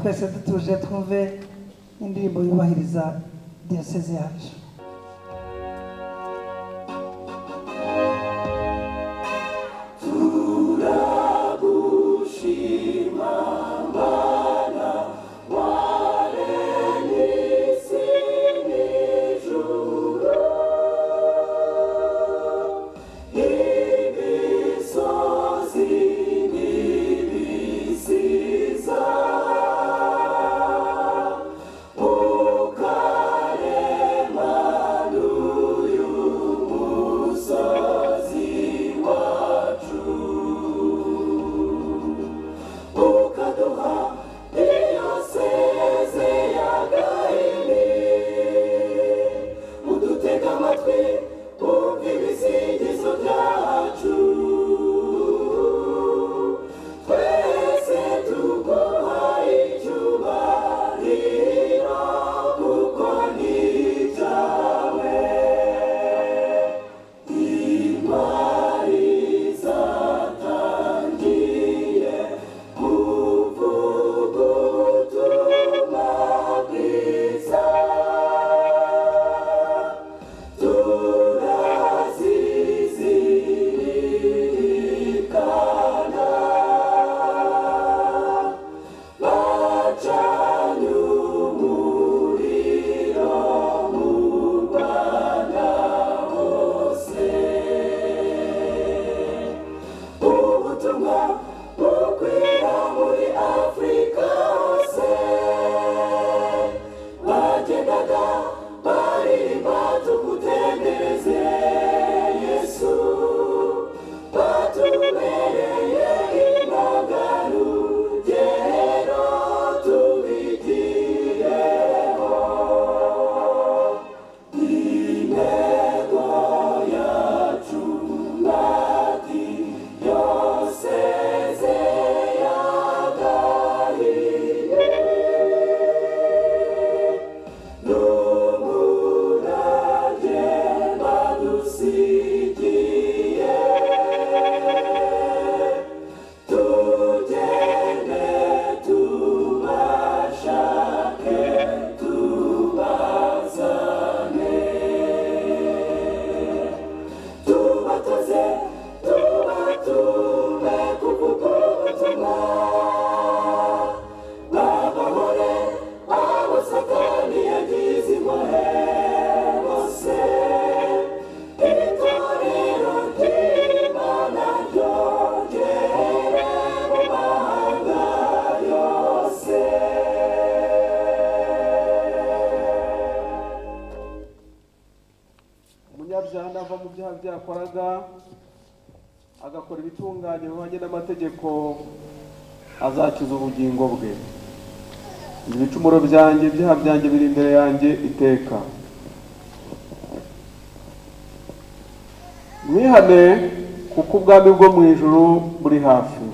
Twese dutuje twumve indirimbo yubahiriza diyoseze yacu. Turagushima Mana waremye isi n'ijuru, imisozi n'ibisiza, ukarema n'uyu musozi wacu, ukaduha diyoseze ya Gahini, udutega amatwi wumva ibisingizo byacu, twese tuguha icyubahiro kuko ni icyawe. Intwari zatangiye kuvuga ubutumwa bwiza, turazizirikana, bacanye umuriro mu Rwanda hose, ubutumwa bukwira muri Afurika hose, bagendaga baririmba tugutendereze Yesu, batubereye intangarugero tubigireho. Intego yacu nka diyoseze ya Gahini, n'umurage badusigiye, tugende tubashake tubazane, tubatoze tubatume kuvuga ubutumwa, babahore abo Satani yagize imbohe bose, itorero ry'Imana ryongere mu mahanga yose. Umunyabyaha nava mu byaha byakoraga agakora ibitunganye bihwanye n'amategeko, azakiza ubugingo bwe. Ibicumuro byanjye, ibyaha byanjye biri imbere yanjye iteka. Mwihane kuko ubwami bwo mu ijuru buri hafi.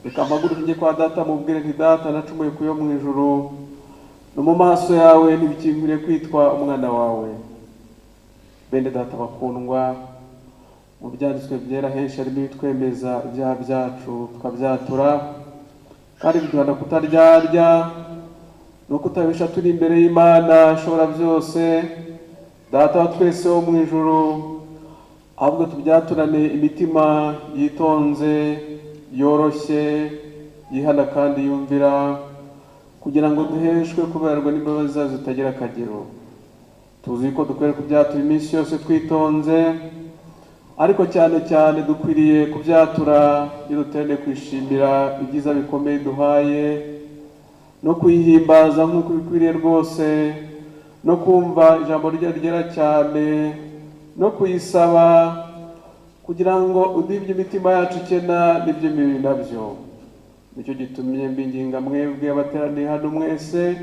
Reka mpaguruke njye kwa data mubwire nti data, nacumuye ku yo mu ijuru no mu maso yawe, ntibikinkwiriye kwitwa umwana wawe. Bene data bakundwa, mu byanditswe byera henshi harimo ibitwemeza ibyaha byacu tukabyatura, kandi biduhana kutaryarya no kutabisha turi imbere y'Imana ishobora byose, data wa twese wo mu ijuru, ahubwo tubyaturane imitima yitonze, yoroshye, yihana kandi yumvira, kugira ngo duheshwe kuberwa n'imbabazi zayo zitagira akagero. Tuzi ko dukwiriye kubyatura iminsi yose twitonze, ariko cyane cyane dukwiriye kubyatura iyo duteraniye kwishimira ibyiza bikomeye duhaye, no kuyihimbaza nk'uko bikwiriye rwose, no kumva ijambo ryayo ryera cyane, no kuyisaba kugira ngo uduhe ibyo imitima yacu ikena n'iby'imibiri nabyo. Nicyo gitumye mbinginga mwebwe abateraniye hano mwese,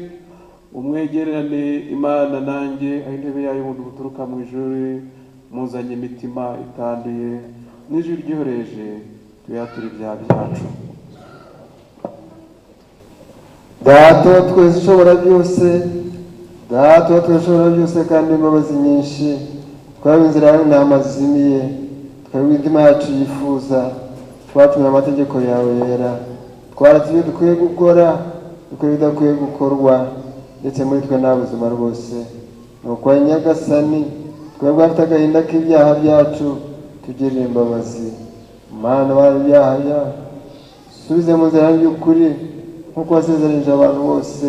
umwegererane Imana nanjye aho intebe yayo ubuntu buturuka mu ijuru, muzanye imitima itanduye n'ijwi ryihoreje, tuyature ibyaha byacu. Data wa twese ushobora byose, Data wa twese ushobora byose kandi imbabazi nyinshi, twaba inzira yawe intama zizimiye, twaba imitima yacu yifuza, twacumye amategeko yawe yera, twaratse ibyo dukwiye gukora, Dukora ibidakwiye gukorwa, ndetse muri twe nta buzima rwose. Nuko Nyagasani, twebwe abafite agahinda k'ibyaha byacu, tugirire imbabazi. Mana, bari ibyaha byacu, subize mu nzira y'ukuri nk'uko wasezeranyije abantu bose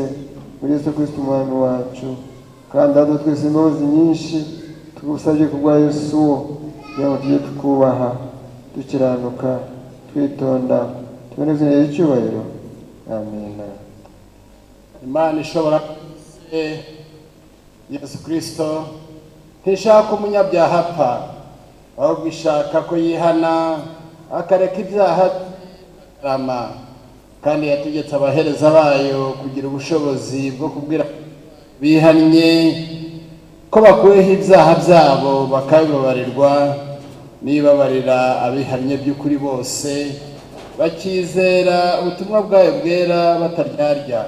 muri Yesu Kristo Umwami wacu. Kandi Data twese imbabazi nyinshi tugusabye kubwa Yesu, kugira ngo tujye tukubaha, dukiranuka, twitonda, tubone izina ry'icyubahiro. Amina. Imana ishobora Yesu Kristo ntishaka umunyabyaha apfa, ahubwo ishaka ko yihana akareka ibyaha rama. Kandi yategetse abahereza bayo kugira ubushobozi bwo kubwira bihannye ko bakuweho ibyaha byabo bakabibabarirwa. Nibabarira abihannye by'ukuri bose bakizera ubutumwa bwayo bwera bataryarya.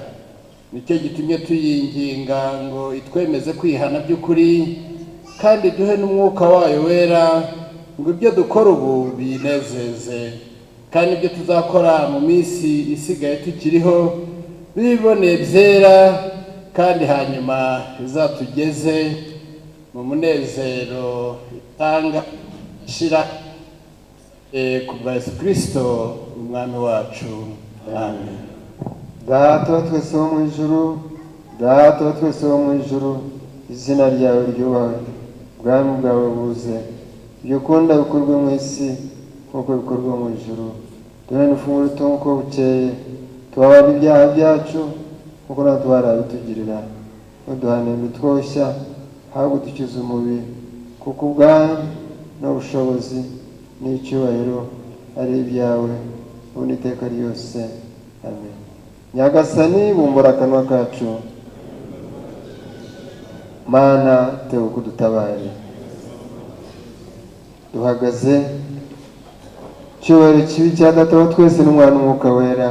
Nicyo gitumye tuyinginga ngo itwemeze kwihana by'ukuri, kandi duhe n'umwuka wayo wera, ngo ibyo dukora ubu biyinezeze, kandi ibyo tuzakora mu minsi isigaye tukiriho biboneye byera, kandi hanyuma bizatugeze mu munezero itanga shira ku bwa Yesu Kristo Umwami wacu. Amen. Data wa twese wo mu ijuru, Data wa twese wo mu ijuru, izina ryawe ryubahwe, ubwami bwawe buze, ibyo ukunda bikorwe mu isi nk'uko bikorwa mu ijuru. Duhe ifunguro ritunga uko bukeye, tubabarire ibyaha byacu nk'uko natwe twarabitugirira, ntuduhane imitwoshya, ahubwo dukize umubi, kuko ubwami n'ubushobozi n'icyubahiro ari ibyawe ubu n'iteka ryose. Amen. Nyagasani, bumbura akanwa kacu, Mana tebuka udutabare. Duhagaze icyubahiro kibi cya Data wa twese n'Umwana n'Umwuka Wera.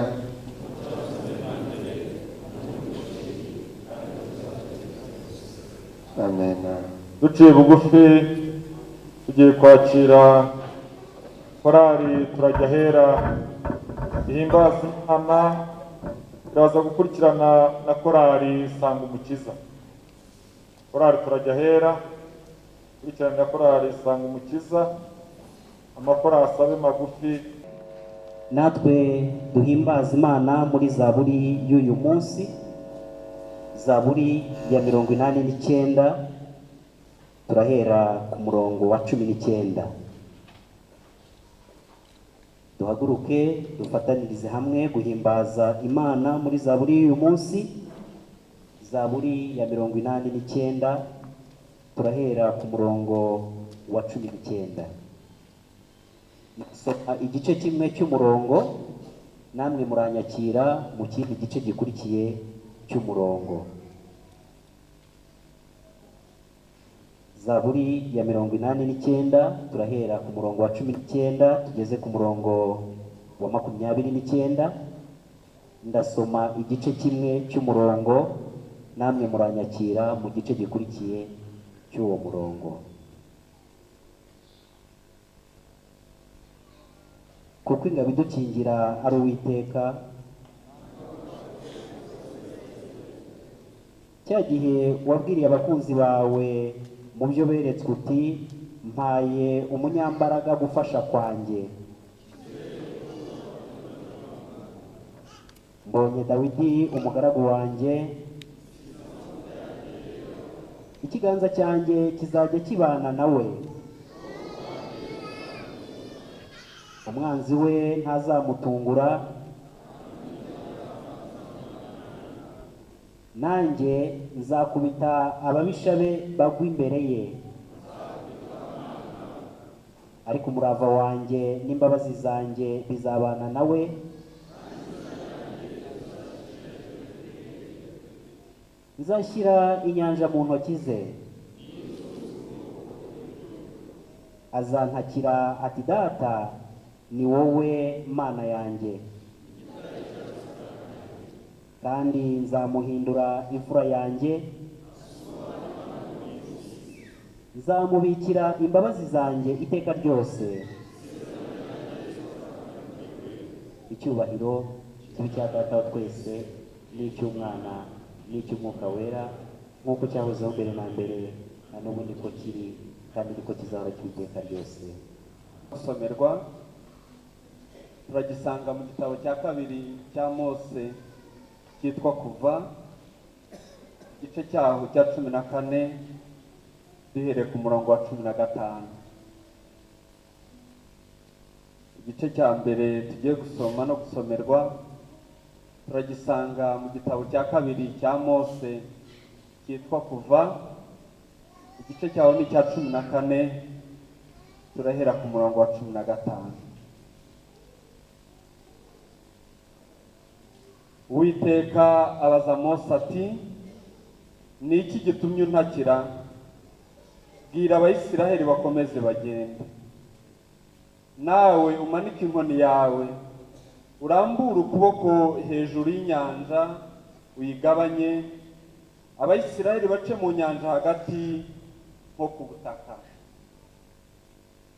Amen. Duciye bugufi tugiye kwakira korali Turajya Ahera ihimbaza Imana, iraza gukurikirana na korali Sanga Umukiza. Korali Turajya Ahera ikurikirana na korali Sanga Umukiza. Amakorali abe magufi. Natwe duhimbaza Imana muri zaburi y'uyu munsi, zaburi ya 89, turahera ku murongo wa 19. Duhaguruke dufatanirize hamwe guhimbaza Imana muri zaburi y'uyu munsi, zaburi ya 89, turahera ku murongo wa 19. Soma igice kimwe cy'umurongo, namwe muranyakira mu kindi gice gikurikiye cy'umurongo. Zaburi ya 89, turahera ku murongo wa 19 tugeze ku murongo wa 29. Ndasoma igice kimwe cy'umurongo, namwe muranyakira mu gice gikurikiye cy'uwo murongo. Kuko ingabo idukingira ari Uwiteka, cya gihe wabwiriye abakunzi bawe mu byo beretswe uti mpaye umunyambaraga gufasha kwanjye. Mbonye Dawidi umugaragu wanjye, ikiganza cyanjye kizajya kibana nawe, umwanzi we ntazamutungura, nanjye nzakubita ababisha be bagwa imbere ye. Ariko umurava wanjye n'imbabazi zanjye bizabana nawe, nzashyira inyanja mu ntoki ze, azantakira ati Data, ni wowe Mana yanjye, kandi nzamuhindura imfura yanjye, nzamubikira imbabazi zanjye iteka ryose. Icyubahiro kibe icya Data wa twese n'icy'Umwana n'icy'Umwuka Wera, nk'uko cyahozeho mbere na mbere na n'ubu niko kiri kandi niko kizahora kiri iteka ryose. Gusomerwa turagisanga mu gitabo cya kabiri cya Mose cyitwa Kuva, igice cyaho cya 14 duhereye ku murongo wa 15. Igice cya mbere tugiye gusoma no gusomerwa turagisanga mu gitabo cya kabiri cya Mose cyitwa Kuva, igice cyaho ni icya 14, turahera ku murongo wa 15. Uwiteka abaza Mose ati: ni iki gitumye untakira? Bwira Abayisiraheli bakomeze bagende. Nawe umanike inkoni yawe, urambure ukuboko hejuru y'inyanja uyigabanye, Abayisiraheli bace mu nyanja hagati nko ku butaka.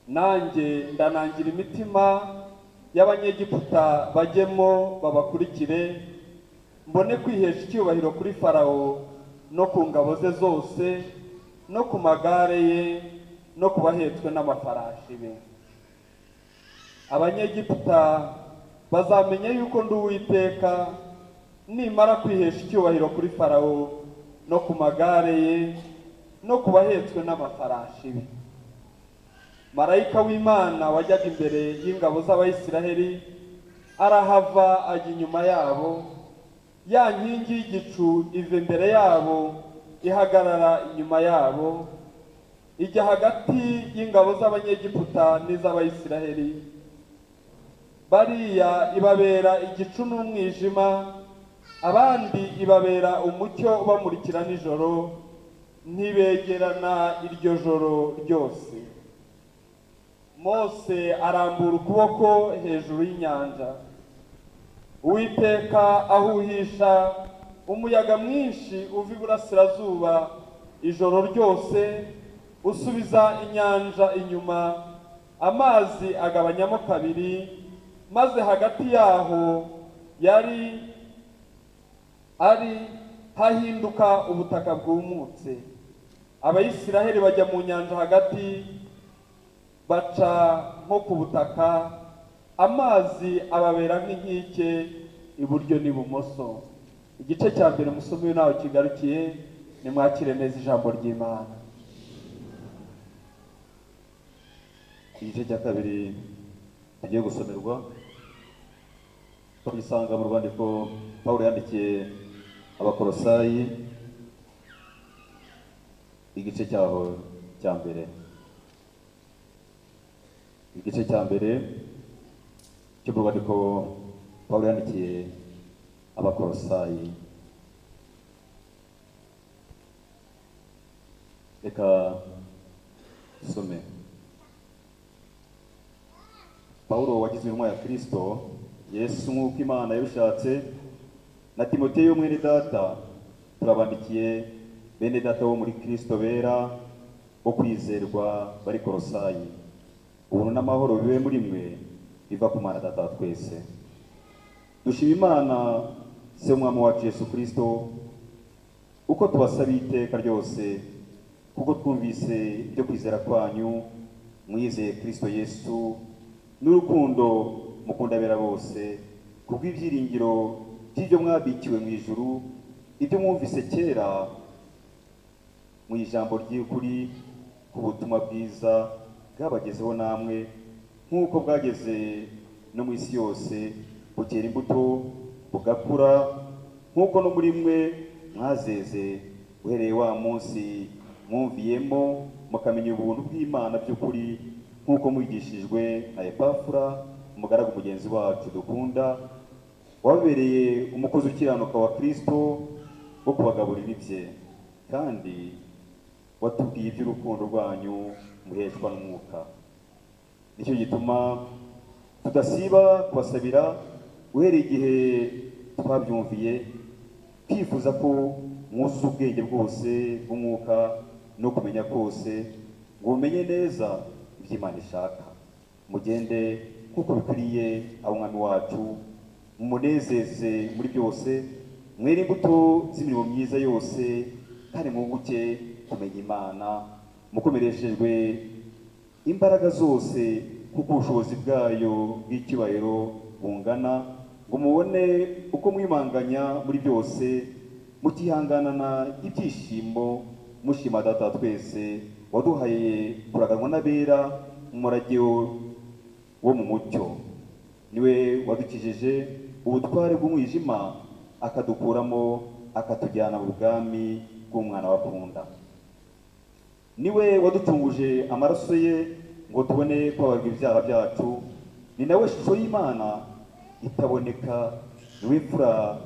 Nanjye ndanangira imitima y'Abanyegiputa bajyemo babakurikire, mbone kwihesha icyubahiro kuri Farawo no ku ngabo ze zose no ku magare ye no ku bahetswe n'amafarashi be. Abanyegiputa bazamenya yuko ndi Uwiteka nimara kwihesha icyubahiro kuri Farawo no ku magare ye no ku bahetswe n'amafarashi be. Marayika w'Imana wajyaga imbere y'ingabo z'Abayisiraheli arahava ajya inyuma yabo, ya nkingi y'igicu iva imbere yabo ihagarara inyuma yabo, ijya hagati y'ingabo z'Abanyegiputa n'iz'Abayisiraheli. Bariya ibabera igicu n'umwijima, abandi ibabera umucyo ubamurikira nijoro, ntibegerana iryo joro ryose. Mose arambura ukuboko hejuru y'inyanja, Uwiteka ahuhisha umuyaga mwinshi uva iburasirazuba ijoro ryose, usubiza inyanja inyuma, amazi agabanyamo kabiri, maze hagati yaho yari ari hahinduka ubutaka bwumutse. Abayisiraheli bajya mu nyanja hagati, baca nko ku butaka, amazi ababera nk'inkike iburyo n'ibumoso. Igice cya mbere musomi nawe kigarukiye, nimwakire neza ijambo ry'Imana. Igice cya kabiri tugiye gusomerwa tugisanga mu rwandiko Pawulo yandikiye Abakolosayi, igice cyaho cya mbere. Igice cya mbere cyo mu rwandiko Pawulo yandikiye Abakolosayi. Reka some. Pawulo wagize intumwa ya Kristo Yesu nk'uko Imana yabishatse, na Timoteyo mwene data, turabandikiye bene data bo muri Kristo bera bo kwizerwa bari Kolosayi. Ubuntu n'amahoro bibe muri mwe biva ku Mana Data wa twese. Dushima Imana se w'Umwami wacu Yesu Kristo, uko tubasabiye iteka ryose, kuko twumvise ibyo kwizera kwanyu mwizeye Kristo Yesu n'urukundo mukunda abera bose, kubw'ibyiringiro by'ibyo mwabikiwe mu ijuru, ibyo mwumvise kera mu ijambo ry'ukuri ku butumwa bwiza bwabagezeho namwe, nk'uko bwageze no mu isi yose, bukera imbuto bugakura, nk'uko no muri mwe mwazeze uhereye wa munsi mwumviyemo mukamenya ubuntu bw'Imana by'ukuri, nk'uko mwigishijwe na Epafura umugaragu mugenzi wacu dukunda, wabereye umukozi ukiranuka wa Kristo wo kubagaburira ibye, kandi watubwiye iby'urukundo rwanyu muheshwa n'Umwuka. Nicyo gituma tudasiba kubasabira uhereye igihe twabyumviye, twifuza ko mwuzuza ubwenge bwose bw'Umwuka no kumenya kose, ngo mumenye neza iby'Imana ishaka, mugende nk'uko bikwiriye abo Umwami wacu, mumunezeze muri byose, Mwere imbuto z'imirimo myiza yose, kandi mwunguke kumenya Imana, mukomereshejwe imbaraga zose kuko ubushobozi bwayo bw'icyubahiro bungana, ngo mubone uko mwimanganya muri byose, mukihanganana ibyishimo, mushima Data wa twese waduhaye kuraganwa n'abera mu murage wo mu mucyo. Niwe wadukijije ubutware bw'umwijima, akadukuramo akatujyana mu bwami bw'umwana wakunda. Niwe waducunguje amaraso ye ngo tubone kubabarwa ibyaha byacu. Ni nawe shusho y'Imana itaboneka, niwe mfura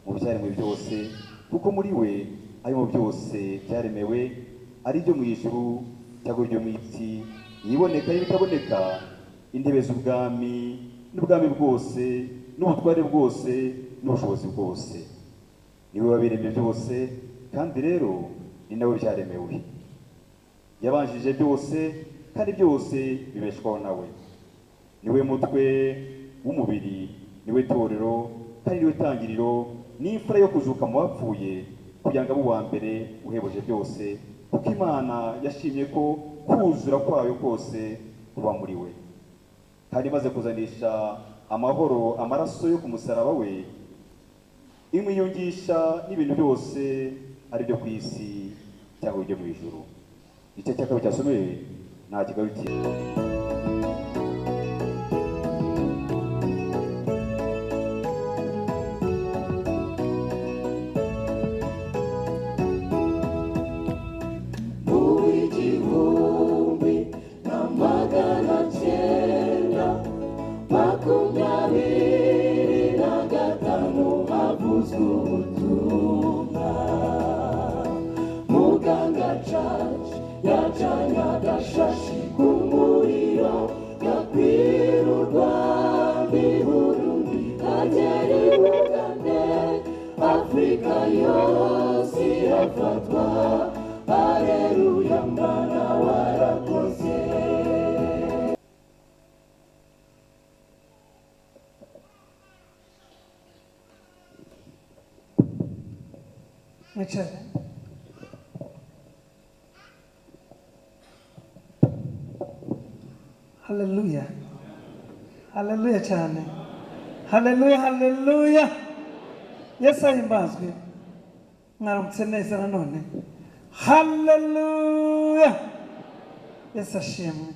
mu byaremwe byose, kuko muri we arimo byose byaremewe, ari ibyo mu ijuru cyangwa ibyo mu isi, ibiboneka n'ibitaboneka, intebe z'ubwami n'ubwami bwose n'ubutware bwose n'ubushobozi bwose. Niwe wabiremye byose, kandi rero ni nawe byaremewe. Yabanjije byose, kandi byose bibeshwaho nawe. Niwe mutwe w'umubiri, niwe torero, kandi niwe tangiriro n'imfura yo kuzuka mu bapfuye, kugira ngo abe uwa mbere uhebuje byose, kuko Imana yashimye ko kuzura kwayo kose kuba muri we. Kandi imaze kuzanisha amahoro amaraso yo ku musaraba we, imwiyungisha n'ibintu byose, ari byo ku isi cyangwa ibyo mu ijuru. Igice cya kabiri cyasomewe nta kigarukiye. 1925 havuzwe ubutumwa, muganga Church yacanye agashashi k'umuriro gakwira u Rwanda i Burundi kagera i Bugande, Afurika yose irafatwa. Haleluya Mana warakoze. Mwicare. Haleluya, haleluya cyane, haleluya, haleluya. Yesu ahimbazwe. Mwaramutse neza nanone. Haleluya, Yesu ashimwe.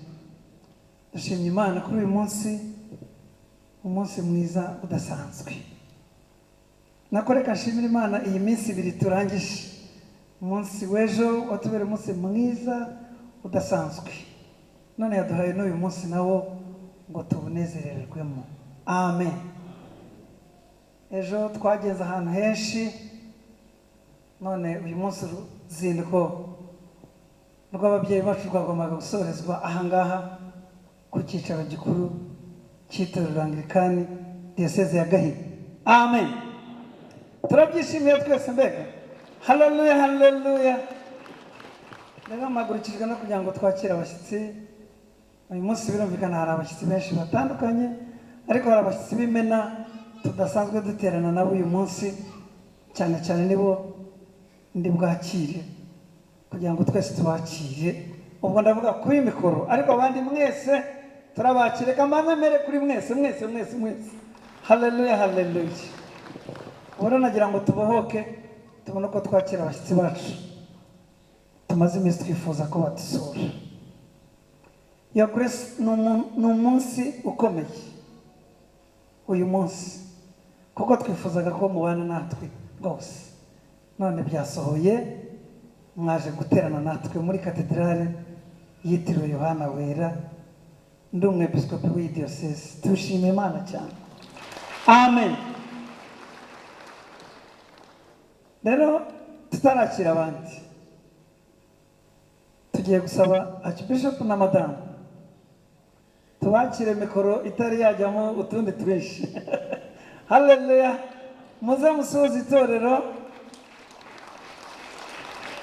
Ndashimye Imana kuri uyu munsi, umunsi mwiza udasanzwe. Nakoreka nshimira Imana iyi minsi ibiri turangije. Umunsi w'ejo watubera umunsi mwiza udasanzwe, none yaduhaye n'uyu munsi nawo ngo tuwunezererwemo. Amen. Ejo twagenze ahantu henshi, none uyu munsi uruzinduko rw'ababyeyi bacu rwagombaga gusorezwa ahangaha ku cyicaro gikuru cy'itorero Anglikani Diyoseze ya Gahini. Amen. Turabyishimiye twese mbega. Haleluya, haleluya. Rero mpagurukijwe no kugira ngo twakire abashyitsi. Uyu munsi birumvikana hari abashyitsi benshi batandukanye, ariko hari abashyitsi b'imena tudasanzwe duterana nabo uyu munsi, cyane cyane nibo ndi bwakire kugira ngo twese tubakire. Ubwo ndavuga kuri mikoro, ariko abandi mwese turabakire. Kamanze mere kuri mwese mwese mwese mwese. Haleluya, haleluya. Ubu nagira ngo tubohoke tubone uko twakira abashyitsi bacu tumaze iminsi twifuza ko badusura. Your Grace, ni umunsi ukomeye uyu munsi, kuko twifuzaga ko mubana natwe rwose, none byasohoye. Mwaje guterana natwe muri katedrale yitiriwe Yohana Wera. Ndi umwepiskopi w'iyi diyoseze. Tushima Imana cyane. Amen. Rero tutarakira abandi, tugiye gusaba Archbishop na Madamu tubakire mikoro itari yajyamo utundi twinshi. Haleluya. Muze musuhuze itorero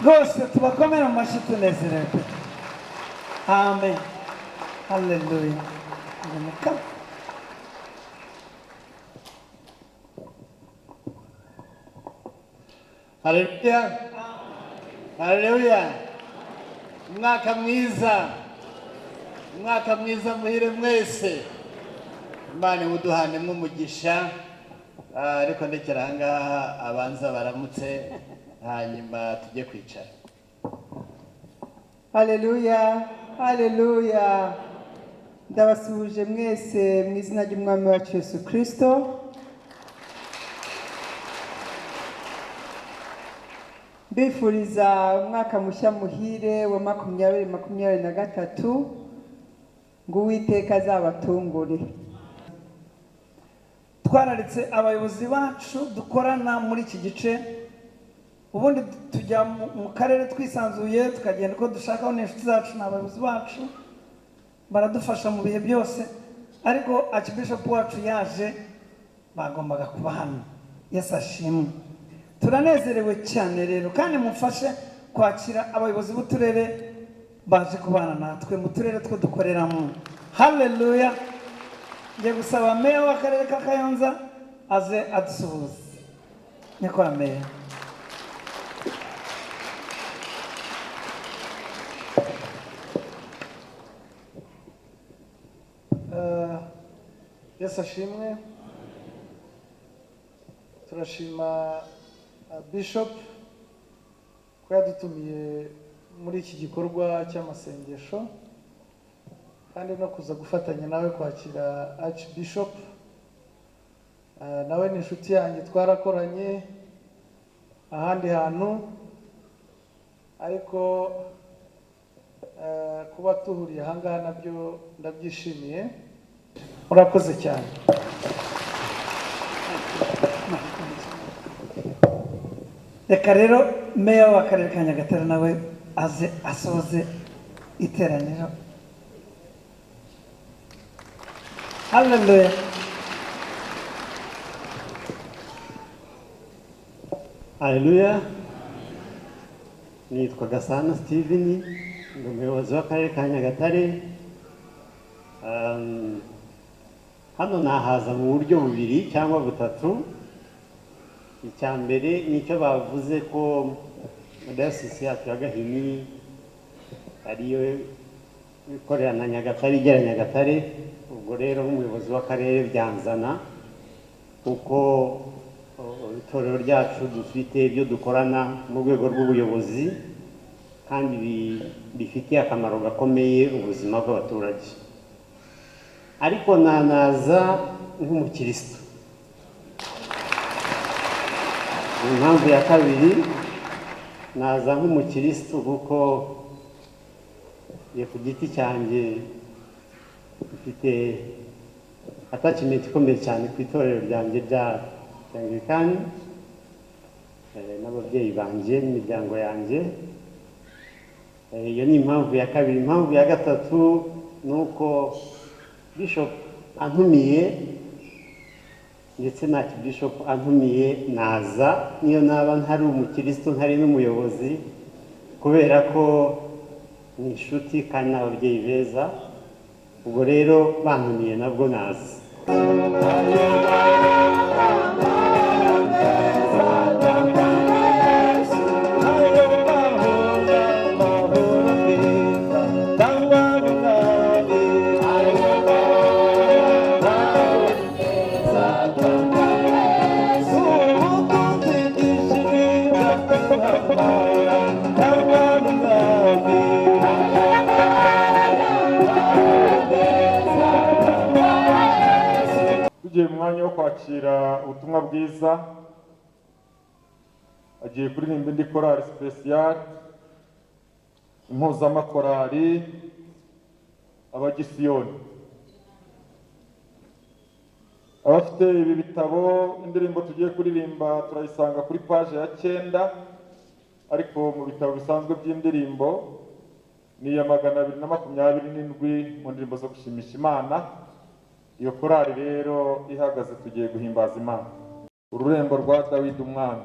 rwose, tubakomere mu mashyi tunezerewe. Amen. Haleluya. Haleluya, haleluya. Umwaka mwiza, umwaka mwiza muhire mwese. Imana iwuduhanemo umugisha. Ariko ndekera aha ngaha abanza baramutse, hanyuma tujye kwicara. Haleluya, haleluya. Ndabasuhuje mwese mu izina ry'Umwami wacu Yesu Kristo. Mbifuriza umwaka mushya muhire wa 2023, ngo Uwiteka azabatungure. Twararitse abayobozi bacu dukorana muri iki gice. Ubundi tujya mu karere twisanzuye, tukagenda uko dushaka, n'inshuti zacu ni abayobozi bacu, baradufasha mu bihe byose. Ariko Archbishop wacu yaje, bagombaga kuba hano. Yesu ashimwe. Turanezerewe cyane rero, kandi mufashe kwakira abayobozi b'uturere baje kubana natwe mu turere two dukoreramo. Haleluya. Ngiye gusaba meya w'akarere ka Kayonza aze adusuhuze. Nyakubahwa meya. Yesu ashimwe. Turashima Bishop ko yadutumiye muri iki gikorwa cy'amasengesho, kandi no kuza gufatanya nawe kwakira Archbishop. Nawe ni inshuti yanjye, twarakoranye ahandi hantu, ariko kuba tuhuriye aha ngaha nabyo ndabyishimiye. Murakoze cyane. Reka rero meya w'akarere ka Nyagatare nawe aze asoze iteraniro. Haleluya. Haleluya. Nitwa Gasana Steven, ndi umuyobozi w'akarere ka Nyagatare. Hano nahaza mu buryo bubiri cyangwa butatu. Icya mbere nicyo bavuze ko dayosisi yacu ya Gahini ariyo ikorera na Nyagatare, igera Nyagatare. Ubwo rero nk'umuyobozi w'akarere byanzana, kuko itorero ryacu dufite ibyo dukorana mu rwego rw'ubuyobozi, kandi bifitiye akamaro gakomeye ubuzima bw'abaturage. Ariko nanaza nk'umukristo. Impamvu ya kabiri, naza nk'umukristo kuko ku giti cyanjye mfite attachment ikomeye cyane ku itorero ryanjye rya Anglikani, n'ababyeyi banjye n'imiryango yanjye. Iyo ni impamvu ya kabiri. Impamvu ya gatatu ni uko Bishop antumiye, ndetse na Archbishop antumiye naza, niyo naba ntari umukristo ntari n'umuyobozi, kubera ko ni inshuti kandi n'ababyeyi beza. Ubwo rero bantumiye nabwo naza. Tugiye mu mwanya wo kwakira ubutumwa bwiza, agiye kuririmba indi korali special impuzamakorali Abagisiyoni. Abafite ibi bitabo, indirimbo tugiye kuririmba turayisanga kuri page ya 9, ariko mu bitabo bisanzwe by'indirimbo ni iya 227 mu ndirimbo zo gushimisha Imana. Iyo korali rero ihagaze, tugiye guhimbaza Imana. Ururembo rwa Dawidi umwami.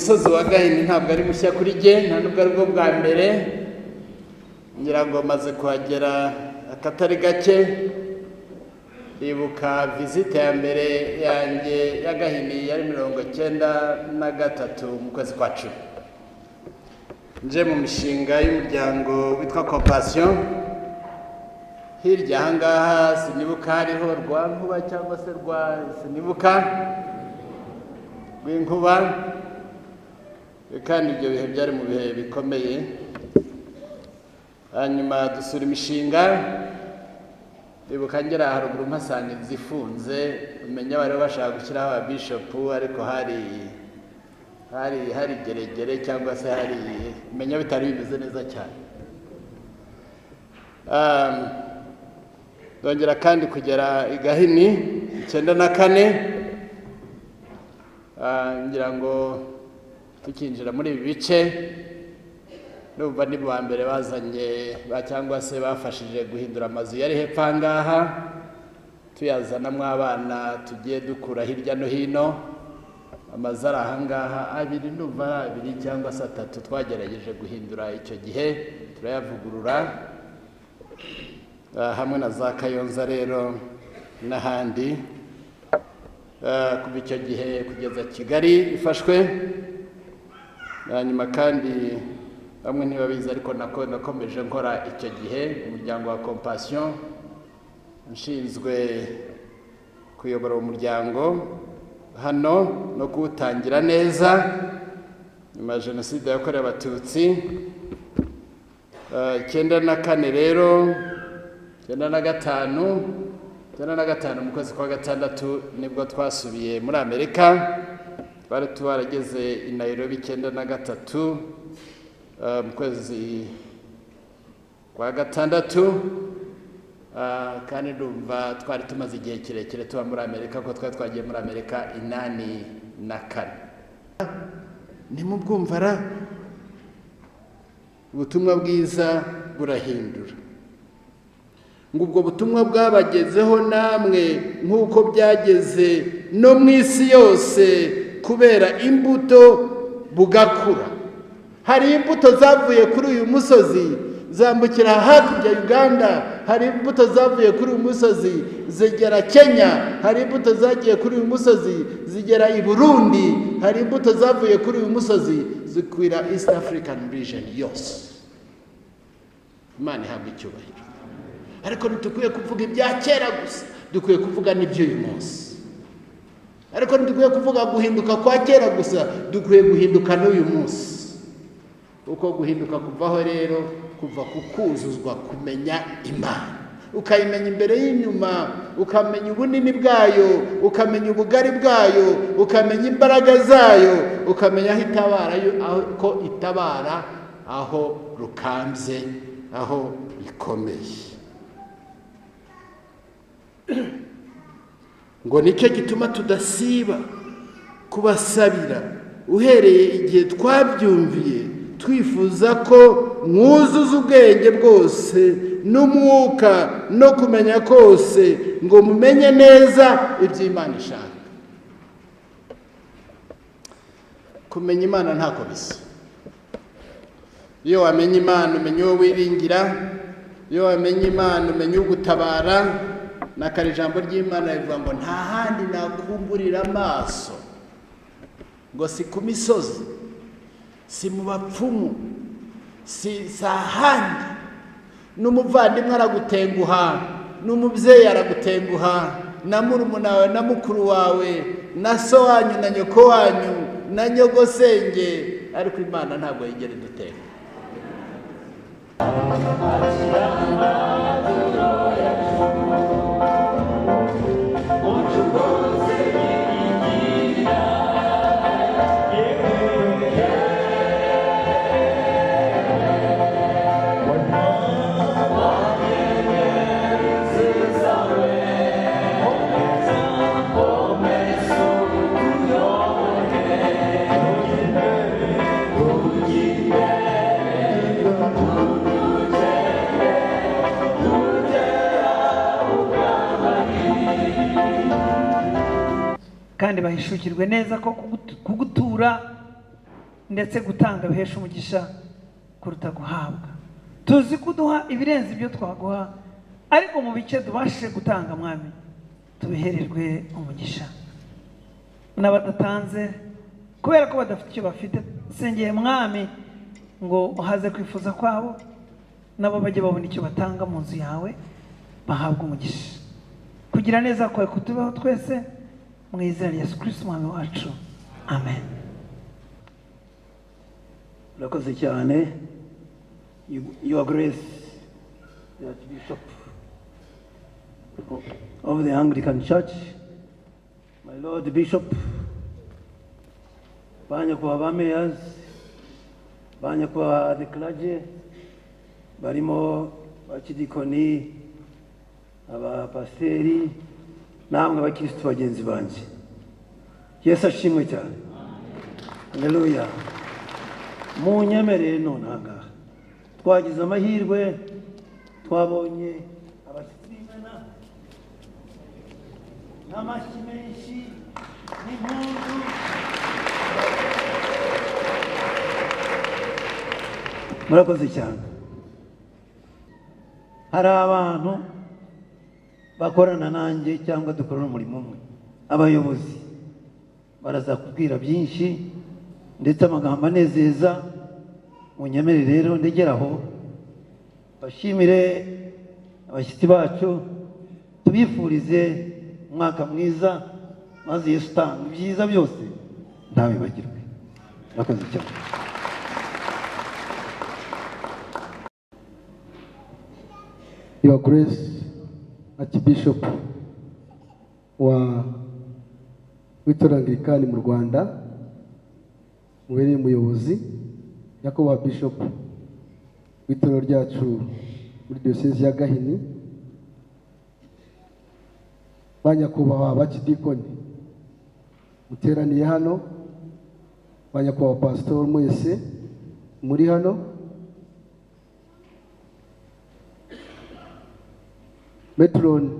Uyu musozi wa Gahini ntabwo ari mushya kuri jye, nta nubwo ari bwo bwa mbere. Ngira ngo maze kuhagera akatari gake. Ndibuka visite ya mbere yanjye ya Gahini yari 93 mu kwezi kwa 10, nje mu mishinga y'umuryango witwa Compassion. Hirya ahangaha sinibuka hariho rwa Nkuba cyangwa se rwa sinibuka rw'inkuba, kandi ibyo bihe byari mu bihe bikomeye. Hanyuma dusura imishinga. Ndibuka ngera haruguru mpasanga inzu ifunze, umenya bari bashaka gushyiraho ababishopu, ariko hari geregere cyangwa se hari umenya bitari bimeze neza cyane. Ndongera kandi kugera i Gahini 94, ngira ngo tukinjira muri ibi bice numva ni ba mbere bazanye cyangwa se bafashije guhindura amazu yari hepfo aha ngaha, tuyazanamo abana tugiye dukura hirya no hino. Amazu ari aha ngaha abiri, numva ari abiri cyangwa se atatu, twagerageje guhindura icyo gihe turayavugurura, hamwe na za Kayonza rero n'ahandi. Kuva icyo gihe kugeza Kigali ifashwe. Hanyuma kandi bamwe ntibabizi, ariko nakomeje nkora icyo gihe umuryango wa Compassion, nshinzwe kuyobora uwo muryango hano no kuwutangira neza nyuma ya jenoside yakorewe Abatutsi 94. Rero 95 mu kwezi kwa 6 nibwo twasubiye muri Amerika. Twari twarageze i Nairobi 93 mu kwezi kwa 6, kandi ndumva twari tumaze igihe kirekire tuba muri Amerika, kuko twari twagiye muri Amerika 84. Ntimubwumva ra? Ubutumwa bwiza burahindura. Ngo ubwo butumwa bwabagezeho namwe nk'uko byageze no mu isi yose, kubera imbuto bugakura. Hari imbuto zavuye kuri uyu musozi zambukira hakurya Uganda, hari imbuto zavuye kuri uyu musozi zigera Kenya, hari imbuto zagiye kuri uyu musozi zigera i Burundi, hari imbuto zavuye kuri uyu musozi zikwira East African region yose. Imana ihabwa icyubahiro. Ariko ntitukwiye kuvuga ibya kera gusa, dukwiye kuvuga n'iby'uyu munsi. Ariko ntidukwiye kuvuga guhinduka kwa kera gusa, dukwiye guhinduka n'uyu munsi. Uko guhinduka kuvaho rero kuva ku kuzuzwa kumenya Imana, ukayimenya imbere y'inyuma, ukamenya ubunini bwayo, ukamenya ubugari bwayo, ukamenya imbaraga zayo, ukamenya aho itabara, ko itabara aho rukambye, aho bikomeye. Ngo nicyo gituma tudasiba kubasabira uhereye igihe twabyumviye, twifuza ko mwuzuza ubwenge bwose n'umwuka no kumenya kose, ngo mumenye neza iby'Imana ishaka. Kumenya Imana ntako bisa. Iyo wamenye Imana umenya uwo wiringira, iyo wamenye Imana umenya ugutabara. Nakari ijambo ry'Imana rivuga ngo nta handi nakumburira amaso, ngo si ku misozi, si mu bapfumu, si ahandi. N'umuvandimwe aragutenguha, n'umubyeyi aragutenguha, na murumuna wawe na mukuru wawe na so wanyu na nyoko wanyu na nyogosenge, ariko Imana ntabwo yigera idutenguha. Kandi bahishukirwe neza ko kugutura Ndetse gutanga bihesha umugisha kuruta guhabwa. Tuzi kuduha ibirenze ibyo twaguha, ariko mu bice tubashe gutanga, Mwami, tubihererwe umugisha. N'abadatanze kubera ko badafite icyo bafite, sengeye Mwami ngo uhaze kwifuza kwabo, nabo bajye babona icyo batanga mu nzu yawe, bahabwe umugisha. Kugira neza kwawe kutubeho twese, mu izina rya Yesu Kristo Umwami wacu, amen. Urakoze cyane, Your Grace, the Archbishop of the Anglican Church, my Lord Bishop, banyakubahwa ba mayors, banyakubahwa the clergy, barimo abakidikoni, abapasiteri, namwe abakirisitu bagenzi banjye. Yesu ashimwe cyane. Haleluya. Munyemerere none aha ngaha twagize amahirwe, twabonye abashyitsi b'Imena n'amashyi menshi n'impundu. Murakoze cyane. Hari abantu bakorana nanjye cyangwa dukorana umurimo umwe, abayobozi baraza kubwira byinshi ndetse amagambo anezeza. Munyemere rero ndegeraho bashimire abashyitsi bacu, tubifurize umwaka mwiza, maze Yesu utanga ibyiza byose ntabibagirwe. Murakoze cyane. Your Grace Archbishop wa w'itorero Anglikani mu Rwanda, mubereye umuyobozi, Nyakubahwa Bishop w'itorero ryacu muri Diyosezi ya Gahini, ba nyakubahwa abakidikoni muteraniye hano, ba nyakubahwa pasitori mwese muri hano, Matron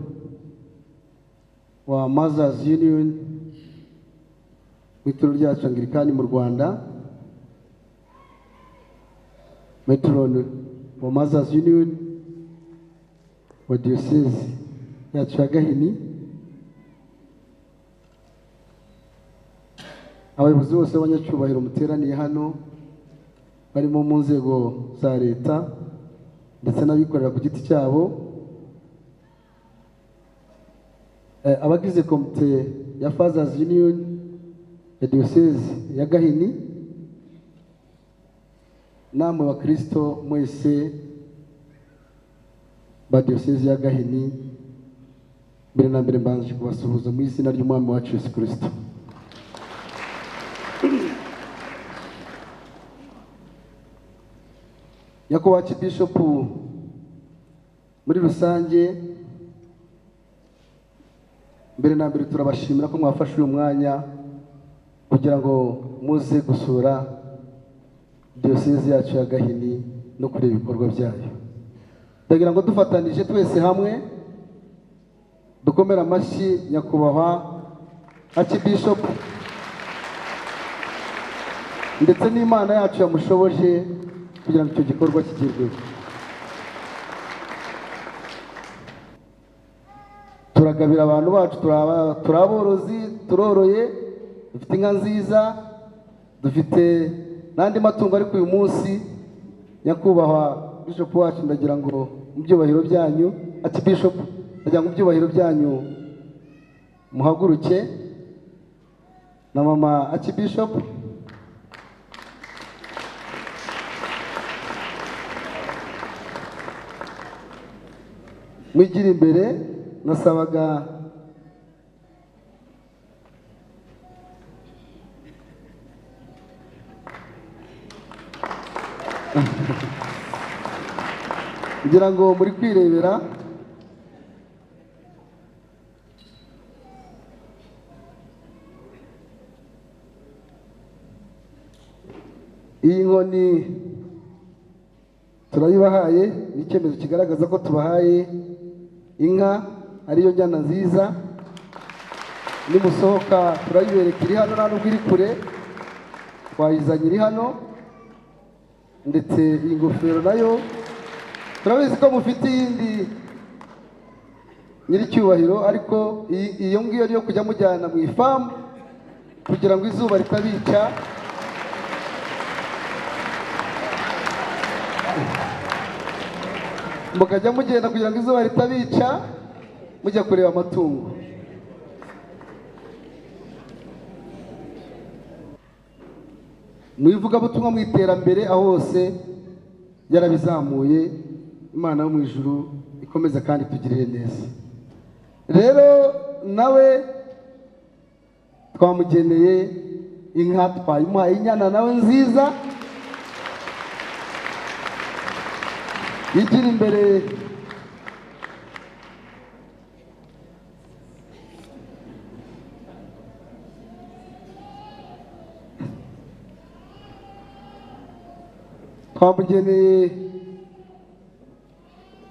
wa Mothers Union w'itorero ryacu Anglikani mu Rwanda, Matron wa Mothers Union wa Diyosezi yacu ya Gahini, abayobozi bose b'abanyacyubahiro muteraniye hano, barimo mu nzego za leta ndetse n'abikorera ku giti cyabo, abagize komite ya Fathers Union ya Diyosezi ya Gahini, namwe bakristo mwese ba Diyosezi ya Gahini, mbere na mbere mbanje kubasuhuza mu izina ry'Umwami wacu Yesu Kristo. Nyakubahwa Archbishop, muri rusange mbere na mbere turabashimira ko mwafashe uyu mwanya kugira ngo muze gusura Diyosezi yacu ya Gahini no kureba ibikorwa byayo. Ndagira ngo dufatanije twese hamwe dukomere amashyi Nyakubahwa Archbishop ndetse n'Imana yacu yamushoboje kugira ngo icyo gikorwa kigerweho. Turagabira abantu bacu, turaborozi, turoroye, dufite inka nziza, dufite n'andi matungo, ariko uyu munsi Nyakubahwa Bishop wacu ndagira ngo mu byubahiro byanyu, Archbishop, ndagira ngo mu byubahiro byanyu muhaguruke na mama Archbishop. Mwigira imbere, nasabaga ngira ngo muri kwirebera iyi nkoni turayibahaye, ni icyemezo kigaragaza ko tubahaye inka ariyo njyana nziza. Nimusohoka turayibereka, iri hano nta nubwo iri kure. Twayizanye iri hano, ndetse iyi ngofero nayo turabizi ko mufite iyindi nyiricyubahiro, ariko iyo ngiyo niyo kujya mujyana mu ifamu kugira ngo izuba ritabica. Mukajya mugenda kugira ngo izuba ritabica mujya kureba amatungo. Mu ivugabutumwa, mu iterambere, aho hose yarabizamuye. Imana yo mu ijuru ikomeza kandi tugirire neza. Rero nawe twamugeneye inka, twayimuhaye inyana nawe nziza igira imbere. Twamugeneye,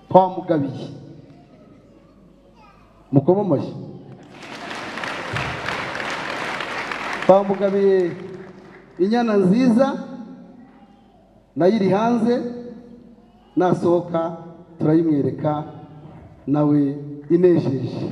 twamugabiye, mukoma amashyi. Twamugabiye inyana nziza, nayo iri hanze, nasohoka turayimwereka nawe inejeje.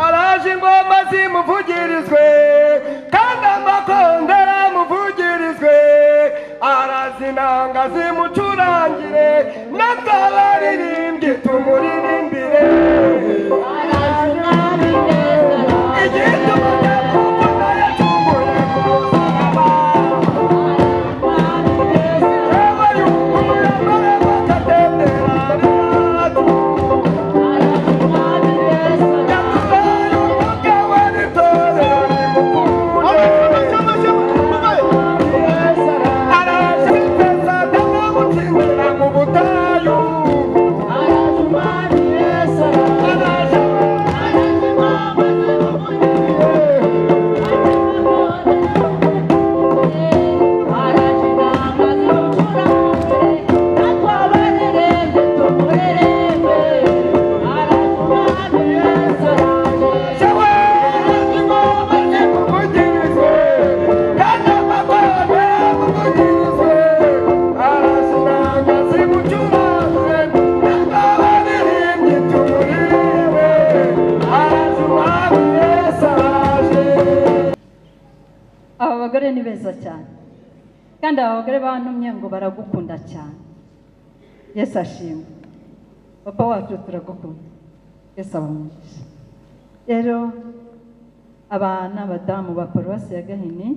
Araje ingoma zimuvugirizwe, kandi amakondera amuvugirizwe, arazinanga zimucurangire, natwe abaririmbyi tumuririmbire. Igituma kuko nayacunguye ku musaraba. Yewe yunguye amarembo akagendera yacu. Aba bagore ni beza cyane, kandi aba bagore bantumye ngo baragukunda cyane. Yesu ashimwe. Papa wacu turagukunda, Yesu abamugisha. Rero aba ni abadamu ba paruwasi ya Gahini,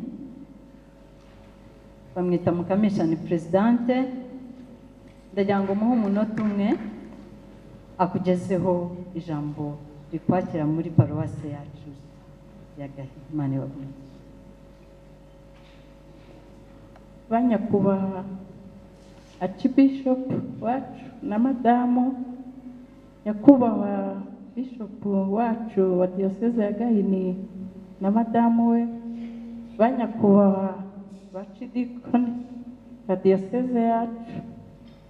bamwita Mukamisha, ni perezidante. Ndagira ngo muhe umunota umwe akugezeho ijambo rikwakira muri paruwasi yacu ya Gahini. Imana ibahe. Banyakubahwa Archbishop wacu na madamu, nyakubahwa Bishop wacu wa Diyoseze ya Gahini na madamu we, banyakubahwa bacidikoni ba Diyoseze yacu,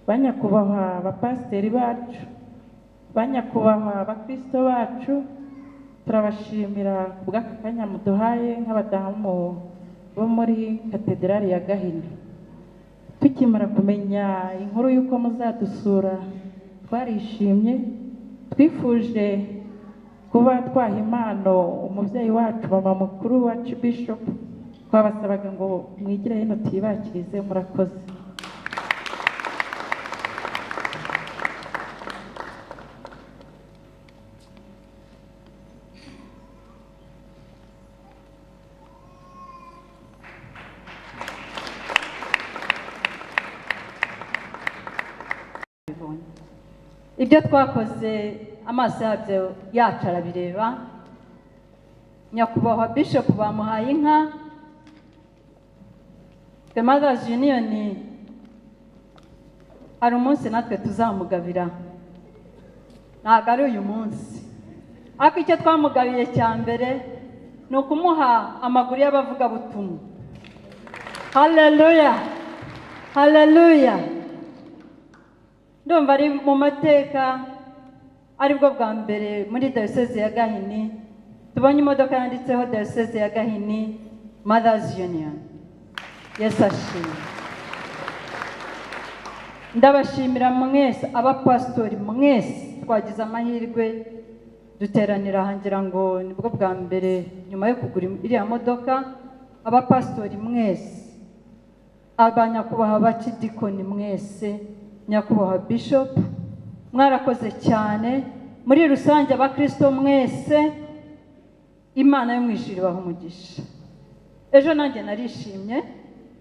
banyakubahwa abapasiteri bacu, banyakubahwa abakristo bacu, turabashimira kubw'aka kanya muduhaye nk'abadamu bo muri Katedrali ya Gahini. Tukimara kumenya inkuru y'uko muzadusura twarishimye, twifuje kuba twaha impano umubyeyi wacu mama mukuru wacu Bishop. Twabasabaga ngo mwigire hino tuyibakirize. Murakoze. Ibyo twakoze amaso yabyo yacu arabireba. Nyakubahwa Bishop bamuhaye inka. The Mothers Union hari umunsi natwe tuzamugabira, ntabwo ari uyu munsi, ariko icyo twamugabiye cya mbere ni ukumuha amaguru y'abavugabutumwa. Haleluya, haleluya. Ndumva ari mu mateka aribwo bwa mbere muri Diyoseze ya Gahini tubonye imodoka yanditseho Diyoseze ya Gahini Mothers Union. Yesu ashimwe. Ndabashimira mwese abapasitori mwese, twagize amahirwe duteranira aha, ngira ngo nibwo bwa mbere nyuma yo kugura iriya modoka. Abapasitori mwese, abanyakubahwa bacidikoni mwese, nyakubahwa Bishop, mwarakoze cyane. Muri rusange abakristo mwese, Imana yo mu ijuru ibaha umugisha. Ejo nanjye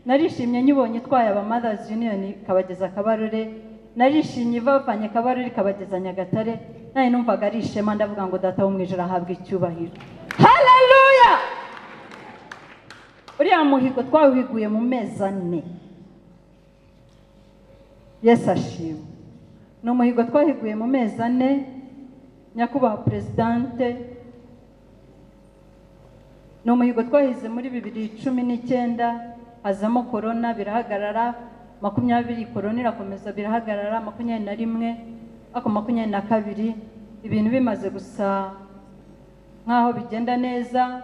narishimye nyibonye itwaye aba Mothers Union ikabageza Kabarore, narishimye ivavanye Kabarore ikabageza Nyagatare. Nawe numvaga ari ishema, ndavuga ngo Data wo mu ijuru ahabwe icyubahiro. Haleluya! Uriya muhigo twawihiguye mu mezi 4. Yesu ashimwe. Ni umuhigo twahiguye mu mezi 4. Nyakubahwa Presidente, ni umuhigo twahize muri 2019, hazamo korona birahagarara, 20 korona irakomeza birahagarara, 21 ariko 22 ibintu bimaze gusa nkaho bigenda neza,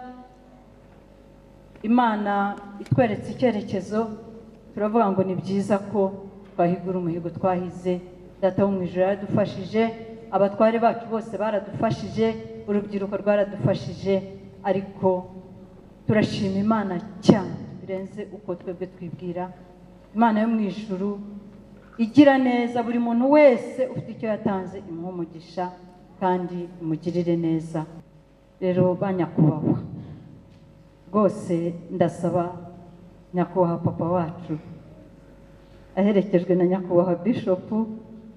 Imana itweretse icyerekezo, turavuga ngo ni byiza ko twahigura umuhigo twahize. Data wo mu ijuru yaradufashije, abatware bacu bose baradufashije, urubyiruko rwaradufashije, ariko turashima Imana cyane birenze uko twebwe twibwira. Imana yo mu ijuru igira neza, buri muntu wese ufite icyo yatanze imuhe umugisha kandi imugirire neza. Rero banyakubahwa rwose, ndasaba nyakubahwa papa wacu aherekejwe na nyakubahwa Bishop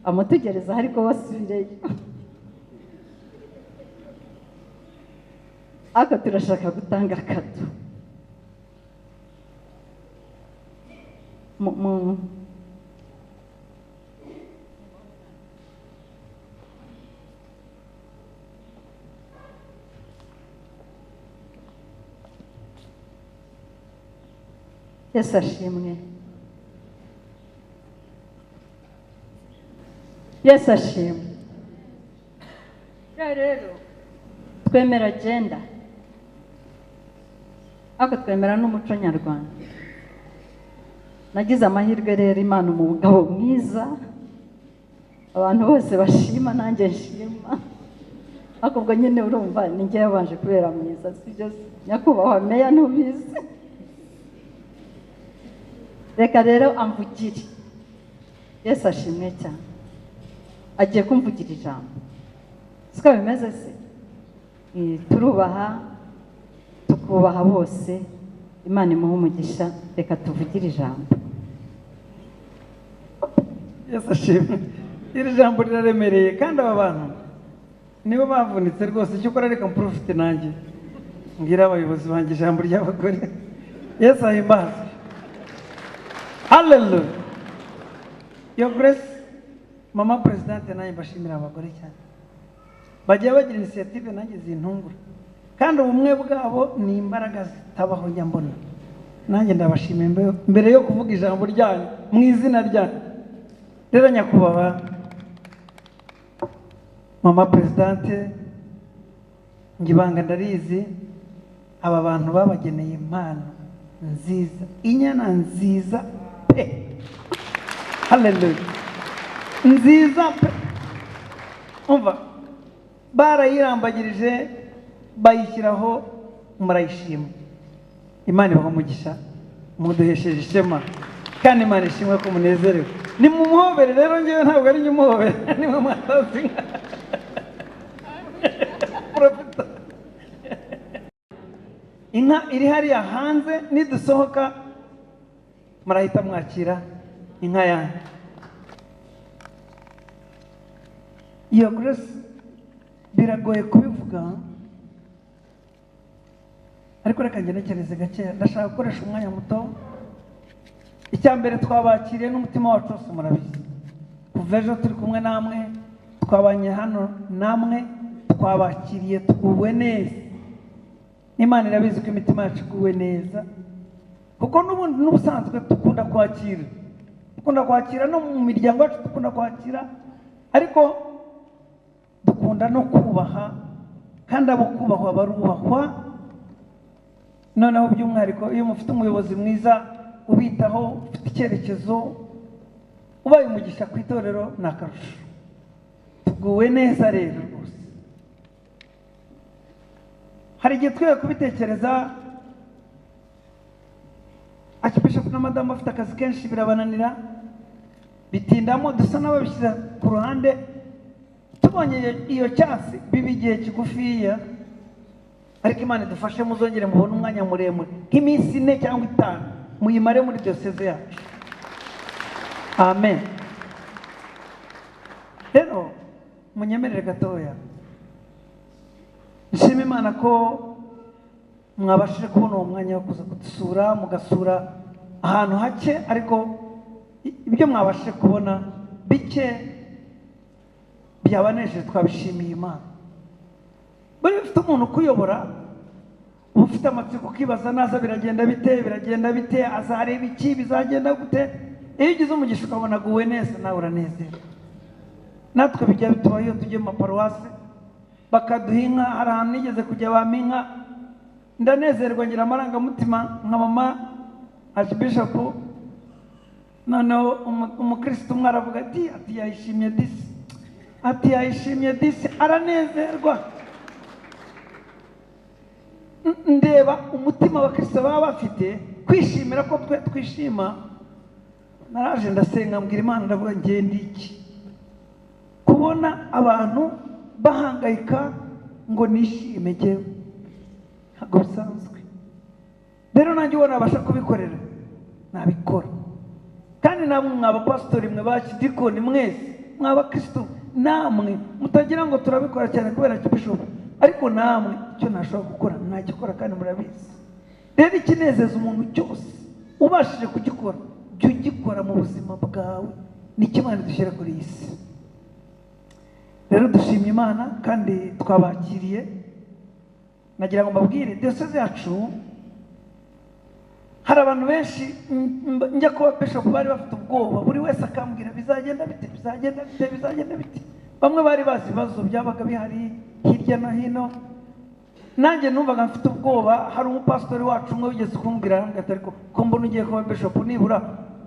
amutugereza ariko basubireyo, ariko turashaka gutanga akado. Yesu ashimwe. Yesu ashimwe. Rero twemera agenda, ariko twemera n'umuco nyarwanda. Nagize amahirwe rero, Imana umugabo mwiza abantu bose bashima, nanjye nshima, ariko ubwo nyine urumva ni njye yabanje kubera mwiza, sibyo nyakubahwa meya ntubizi. Reka rero amvugire. Yesu ashimwe cyane. Agiye kumvugira ijambo, siko bimeze se? Turubaha, tukubaha bose. Imana imuhe umugisha. Reka tuvugire ijambo. Yesu ashimwe. Iri jambo riraremereye kandi aba bantu nibo bavunitse rwose. Icyo ukora reka mprofite nanjye mbwira abayobozi banjye ijambo ry'abagore. Yesu ahimbazwe. Hallelujah. Your Grace, Mama Presidente, nanjye mbashimira abagore cyane. Bagiye bagira initiative nanjye zintungura, kandi ubumwe bwabo ni imbaraga zitabaho njya mbona. Nanjye ndabashimiye mbere yo kuvuga ijambo ryanyu mu izina ryanyu. Rero nyakubahwa Mama Presidente, ngibanga ndarizi, aba bantu babageneye impano nziza, inyana nziza pe. Hallelujah. Nziza pe. Umva, barayirambagirije bayishyiraho, murayishima. Imana ibahe umugisha, muduhesheje ishema, kandi Imana ishimwe ko munezerewe. Ni mumuhobere rero, ngewe ntabwo ari nyumuhobere, nimwe mwatazi inka. Inka iri hariya hanze, nidusohoka murahita mwakira inka yanyu. Iyo Grace biragoye kubivuga, Ariko reka ngenekereze gakeya, ndashaka gukoresha umwanya muto. Icya mbere, twabakiriye n'umutima wacu wose, murabizi. Kuva ejo turi kumwe namwe, twabanye hano namwe, twabakiriye tuguwe neza. Imana irabizi ko imitima yacu iguwe neza, kuko n'ubundi n'ubusanzwe dukunda kwakira, dukunda kwakira no mu miryango yacu dukunda kwakira, ariko dukunda no kubaha, kandi abo kubahwa barubahwa. Noneho by'umwihariko iyo mufite umuyobozi mwiza ubitaho, ufite icyerekezo, ubaye umugisha ku itorero, ni akarusho. Tuguwe neza rero rwose. Hari igihe twiye kubitekereza, Archbishop na madamu bafite akazi kenshi, birabananira, bitindamo, dusa n'ababishyize ku ruhande. Tubonye iyo chance, biba igihe kigufiya, ariko Imana idufashe muzongere mubone umwanya muremure nk'iminsi 4 cyangwa 5, muyimare muri diyoseze yacu. Amen. Rero munyemerere gatoya nshima Imana ko mwabashije kubona uwo mwanya wo kuza kudusura, mugasura ahantu hake, ariko ibyo mwabashije kubona bike byabanejeje, twabishimiye Imana. Buri ufite umuntu ukuyobora, uba ufite amatsiko, ukibaza naza biragenda bite, biragenda bite, azareba iki, bizagenda gute. Iyo ugize umugisha ukabona aguwe neza, nawe uranezerwa. Natwe bijya bitubaho iyo tugiye mu maparuwasi bakaduha inka. Hari ahantu nigeze kujya bampa inka, ndanezerwa, ngira amarangamutima nka mama Archbishop. Noneho umukristo umwe aravuga ati yayishimye disi, ati yayishimye disi, aranezerwa. Ndeba umutima abakristo baba bafite, kwishimira ko twe twishima. Naraje ndasenga, mbwira Imana, ndavuga ngende iki kubona abantu bahangayika ngo nishime jyewe, ntabwo bisanzwe. Rero nanjye ubona nabasha kubikorera nabikora. Kandi namwe mw'abapasitori, mwe bakidikoni, mwese mw'abakristo, namwe mutagira ngo turabikora cyane kubera Archbishop, ariko namwe icyo nashobora gukora nagikora, kandi murabizi. Rero ikinezeza umuntu cyose ubashije kugikora, jya ugikora mu buzima bwawe, nicyo Imana idushyira kuri iyi si. Rero dushimye Imana kandi twabakiriye. Nagira ngo mbabwire diyoseze yacu, hari abantu benshi njya kuba bishop bari bafite ubwoba, buri wese akambwira bizagenda bite, bizagenda bite, bizagenda bite. Bamwe bari bazi ibibazo byabaga bihari hirya no hino, nanjye numvaga mfite ubwoba. Hari umupasitori wacu umwe wigeze kumbwira, arambwira ati ariko ko mbona ugiye kuba bishop, nibura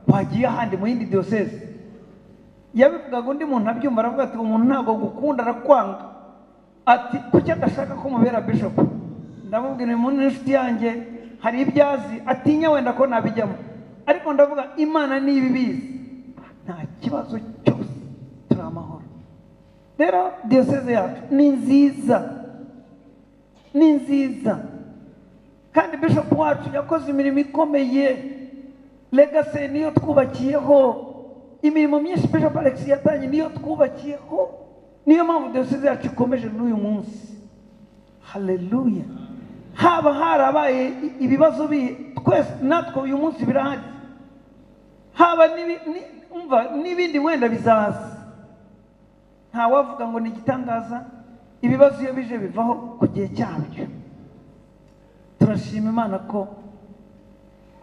wagiye ahandi mu yindi diyoseze. Yabivugaga undi muntu abyumva, aravuga ati umuntu ntabwo gukunda arakwanga, ati kuki adashaka ko mubera bishop? Ndamubwira uyu muntu n'inshuti yanjye, hari ibyo azi atinya wenda ko nabijyamo, ariko ndavuga Imana niba ibizi nta kibazo cyose, turi amahoro. Rero diyoseze yacu ni nziza, ni nziza, kandi bishop wacu yakoze imirimo ikomeye. Legacy niyo twubakiyeho, imirimo myinshi Bishop Alex yatangiye niyo twubakiyeho, niyo mpamvu diyoseze yacu ikomeje n'uyu munsi. Haleluya. Haba harabaye ibibazo twese natwe uyu munsi birahari, haba n'ibindi wenda bizaza, ntawavuga ngo ni igitangaza. Ibibazo iyo bije bivaho ku gihe cyabyo. Turashima Imana ko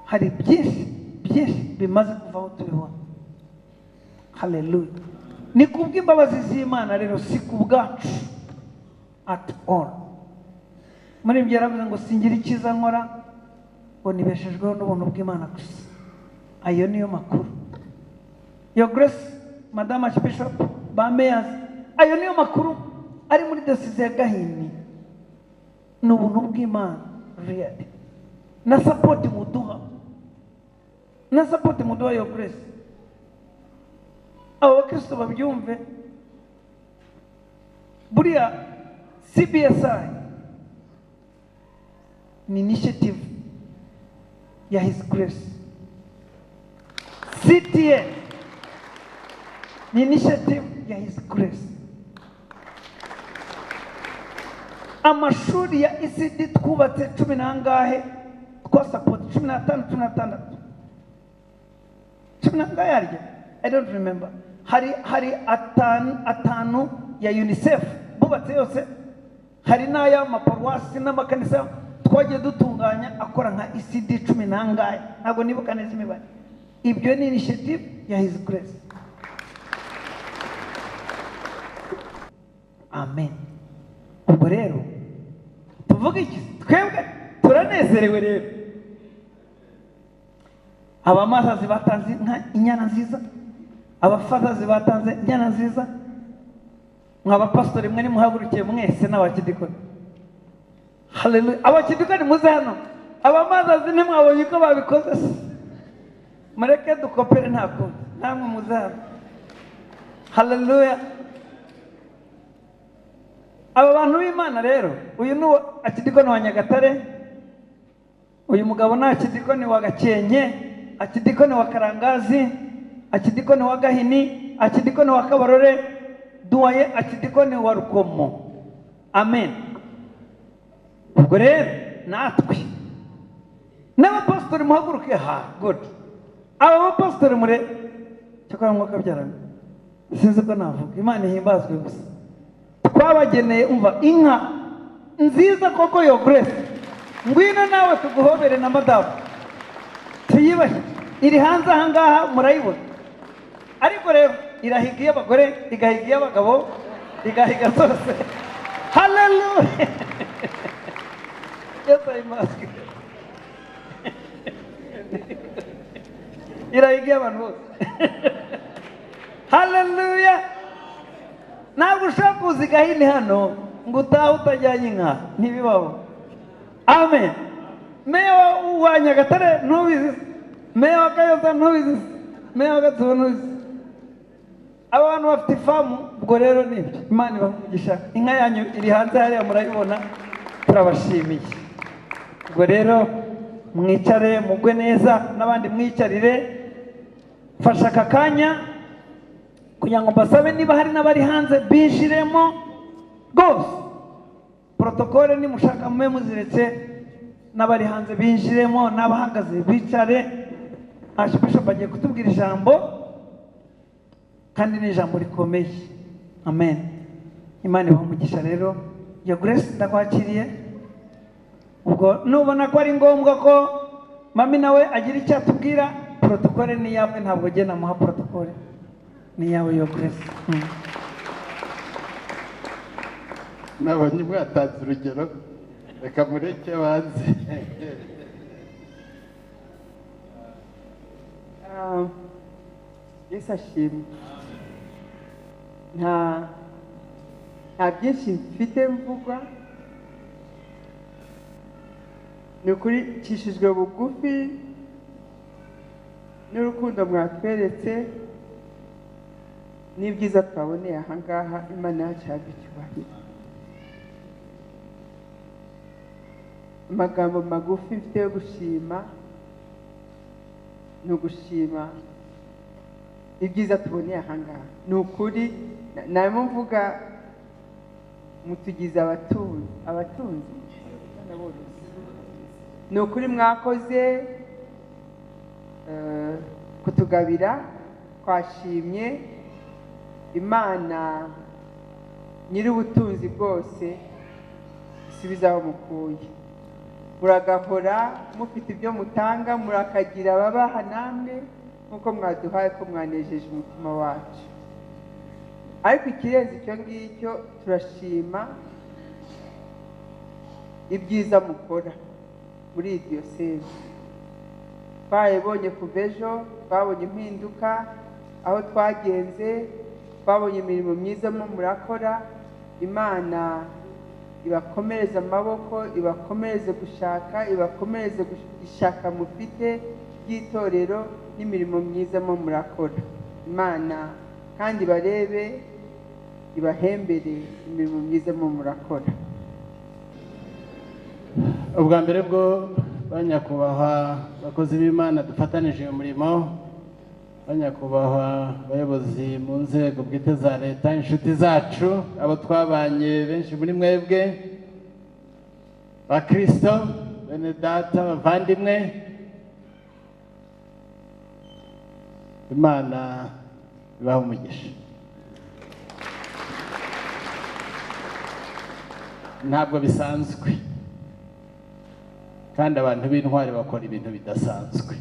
hari byinshi byinshi bimaze kuvaho tubibona. Haleluya. Ni kubw'imbabazi z'Imana rero, si ku bwacu at all. Muri ibyo yaravuze ngo singira icyiza nkora, ngo nibeshejweho n'ubuntu bw'Imana gusa. Ayo niyo makuru. Your Grace, Madame Archbishop, ba mayors, ayo niyo makuru ari muri diyoseze ya Gahini. Ni ubuntu bw'Imana really. Na support muduha, na support muduha, Your Grace. Abo bakristo babyumve, buriya CBSI ni initiative ya His Grace, CTA ni initiative ya His Grace. Amashuri ya ECD twubatse 10 nangahe, twasapoti 15, 16, 10 nangahe harya, I don't remember. Hari 5 ya UNICEF bubatse yose, hari n'ay'amaparuwasi n'amakanisa twagiye dutunganya akora nka ECD 10 nangahe, ntabwo nibuka neza imibare. Ibyo ni initiative ya His Grace. Amen. Ubwo rero tuvuga iki? Twebwe turanezerewe rero. Abamasazi batanze inyana nziza, abafatazi batanze inyana nziza, mw'abapastori mwe nimuhagurukiye mwese n'abakidikoni. Haleluya. Abakidikoni muze hano. Abamasazi ntimwabonye uko babikoze se? Mureke dukopere nta kundi, namwe muze hano. Haleluya. Aba bantu b'Imana rero, uyu ni akidikoni wa Nyagatare, uyu mugabo ni akidikoni wa Gakenke, akidikoni wa Karangazi, akidikoni wa Gahini, akidikoni wa Kabarore, duwaye akidikoni wa Rukomo. Amen. Ubwo rero natwe n'abapasitori muhaguruke, ha good. Aba bapasitori mure cyakora mwuka byarana, sinzi ko navuga, Imana ihimbazwe gusa. Twabageneye umva inka nziza koko, yo Grace, ngwino nawe tuguhobere na madamu tuyibahe, iri hanze aha ngaha murayibona. Ariko rero irahiga iy'abagore, igahiga iy'abagabo, igahiga zose. Haleluya. Yesu ahimbazwe. Irahiga iy'abantu bose. Haleluya. Ntabwo ushobora kuza Gahini hano ngo utahe utajyanye inka, ntibibaho. Amen. Meya wa Nyagatare ntubizi, meya wa Kayonza ntubizi, meya wa Gatsibo ntubizi. Aba bantu bafite ifamu, ubwo rero nibyo. Imana ibahe, inka yanyu iri hanze hariya murayibona, turabashimiye. Ubwo rero mwicare mugwe neza, n'abandi mwicarire. Mfashe aka kanya kugira ngo mbasabe niba hari n'abari hanze binjiremo rwose. Protokole nimushaka mube muziretse, n'abari hanze binjiremo, n'abahagaze bicare. Archbishop agiye kutubwira ijambo, kandi ni ijambo rikomeye. Amen. Imana ibahe umugisha rero. Your Grace ndakwakiriye. Ubwo nubona ko ari ngombwa ko mami nawe agira icyo atubwira, protokole ni yawe, ntabwo njye namuha protokole, ni yawe Your Grace. Nabonye mwatanze urugero, reka mureke banze. Yesu ashimwe. Nta byinshi mfite mvuga, ni ukuri ncishijwe bugufi n'urukundo mwatweretse n'ibyiza twaboneye aha ngaha. Imana yacu ihabwe icyubahiro. Amagambo magufi mfite yo gushima ni ugushima ibyiza tuboneye aha ngaha. Ni ukuri narimo mvuga mutugize abatunzi, ni ukuri mwakoze kutugabira, twashimye Imana nyir'ubutunzi bwose isubiza aho mukuye. Muragahora mufite ibyo mutanga, murakagira ababaha namwe nk'uko mwaduhaye, ko mwanejeje umutima wacu. Ariko ikirenze icyo ngicyo, turashima ibyiza mukora muri iyi diyoseze. Twabibonye kuva ejo, twabonye impinduka aho twagenze, twabonye imirimo myiza mo murakora. Imana ibakomereze amaboko, ibakomereze gushaka, ibakomereze ishaka mufite ry'itorero n'imirimo myiza mo murakora. Imana kandi barebe, ibahembere imirimo myiza mo murakora. Ubwa mbere bwo banyakubahwa bakozi b'Imana dufatanije uyu murimo, banyakubahwa abayobozi mu nzego bwite za leta, inshuti zacu, abo twabanye benshi muri mwebwe, Bakristo bene data bavandimwe, Imana ibahe umugisha. Ntabwo bisanzwe, kandi abantu b'intwari bakora ibintu bidasanzwe.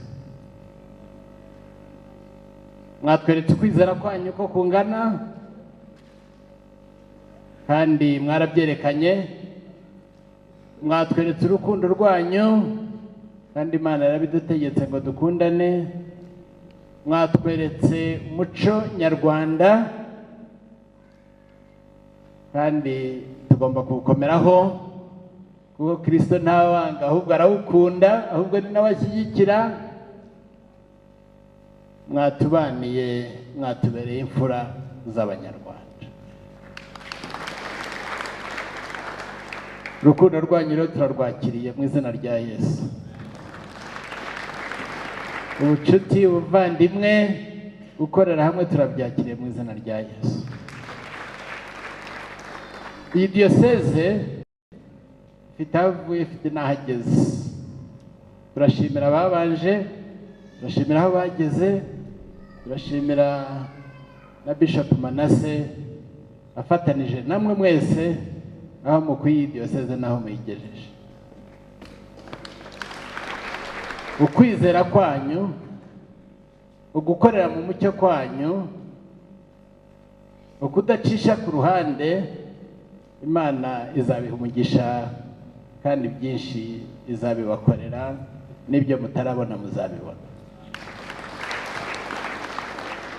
Mwatweretse ukwizera kwanyu ko kungana, kandi mwarabyerekanye. Mwatweretse urukundo rwanyu, kandi Imana yarabidutegetse ngo dukundane. Mwatweretse umuco nyarwanda, kandi tugomba kuwukomeraho, kuko Kristo ntawanga, ahubwo arawukunda, ahubwo ni nawe ashyigikira. Mwatubaniye, mwatubereye imfura z'Abanyarwanda. Urukundo rwanyu rero turarwakiriye mu izina rya Yesu. Ubucuti, ubuvandimwe, gukorera hamwe turabyakiriye mu izina rya Yesu. Iyi diyoseze ifite aho ivuye, ifite n'aho ageze. Turashimira ababanje, turashimira aho bageze, turashimira na Bishop Manase afatanije namwe mwese aho mukwiye diyoseze n'aho muyigejeje. Ukwizera kwanyu, ugukorera mu mucyo kwanyu, ukudacisha ku ruhande, Imana izabiha umugisha, kandi byinshi izabibakorera, n'ibyo mutarabona muzabibona.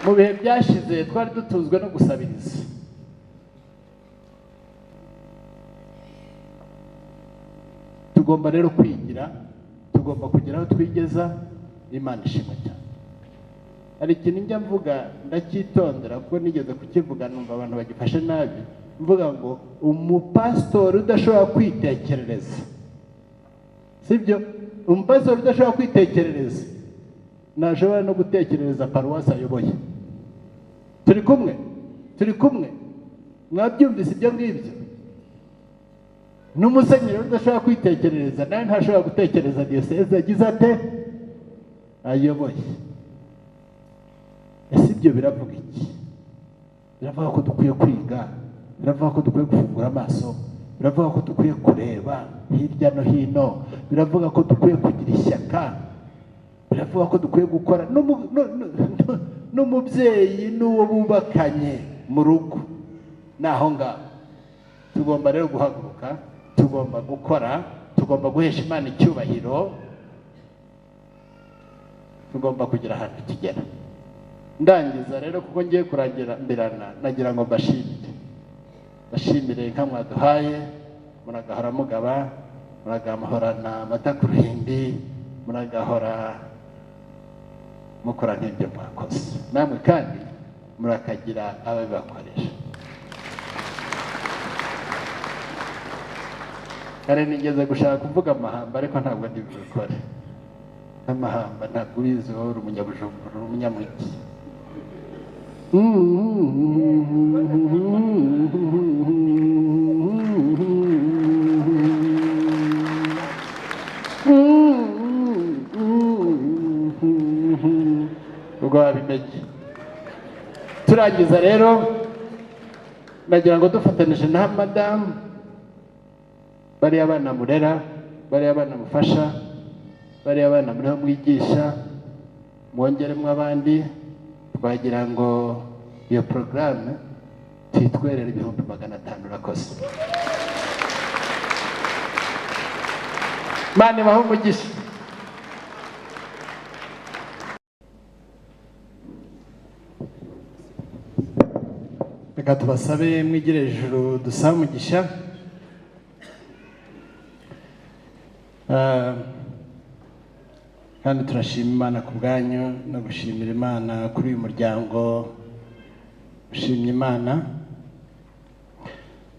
Mu bihe byashize twari dutunzwe no gusabiriza. Tugomba rero kwigira, tugomba kugira aho twigeza. Imana ishimwe cyane. Hari ikintu njya mvuga ndacyitondera, kuko nigeze kukivuga numva abantu bagifashe nabi. Mvuga ngo umupasitori udashobora kwitekerereza, sibyo? Umupasitori udashobora kwitekerereza ntashobora no gutekerereza paruwasi ayoboye. Turi kumwe, turi kumwe, mwabyumvise ibyo ngibyo? N'umusenyeri udashobora kwitekerereza nawe ntashobora gutekereza diyoseze yagize ate ayoboye. Ese ibyo biravuga iki? Biravuga ko dukwiye kwiga, biravuga ko dukwiye gufungura amaso, biravuga ko dukwiye kureba hirya no hino, biravuga ko dukwiye kugira ishyaka, biravuga ko dukwiye gukora. N'umubyeyi n'uwo bubakanye mu rugo naho ngaho tugomba rero guhaguruka, tugomba gukora, tugomba guhesha Imana icyubahiro, tugomba kugira ahantu tugera. Ndangiza rero, kuko ngiye kurangira mbirana, nagira ngo mbashimire, bashimire inka mwaduhaye. Muragahora mugaba, muragahorana amata ku ruhimbi, muragahora mukora nk'ibyo mwakoze. Namwe kandi murakagira ababibakoresha. Kare nigeze gushaka kuvuga amahamba, ariko ntabwo ndibikore. Amahamba ntabwo ubizi, wowe uri umunyabujumbura, uri umunyamugi. Ubwo wabimenye. Turangiza rero, nagira ngo dufatanije na madamu, bariya bana murera, bariya bana mufasha, bariya bana muriho mwigisha, mwongeremo abandi. Twagira ngo iyo porogaramu tuyitwerere 500,000. Urakoze. Imana ibahe umugisha. Reka tubasabe mwigire hejuru dusabe umugisha. Kandi turashima Imana ku bwanyu no gushimira Imana kuri uyu muryango ushimye Imana.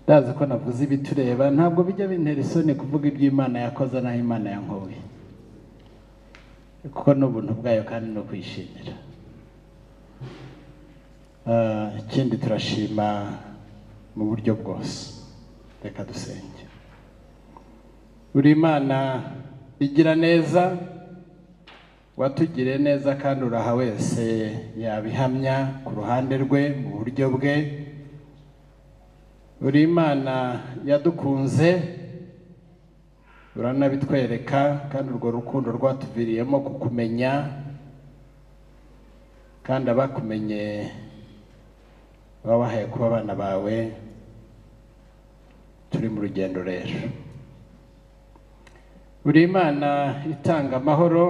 Ndazi ko navuze ibitureba, ntabwo bijya bintera isoni kuvuga ibyo Imana yakoze n'aho Imana yankuye, kuko ni ubuntu bwayo kandi no kuyishimira. Ikindi turashima mu buryo bwose. Reka dusenge. Uri Imana igira neza, watugiriye neza kandi uraha wese yabihamya ku ruhande rwe mu buryo bwe. Uri Imana yadukunze, uranabitwereka, kandi urwo rukundo rwatuviriyemo kukumenya, kandi abakumenye babahaye kuba abana bawe. Turi mu rugendo rero. Uri Imana itanga amahoro,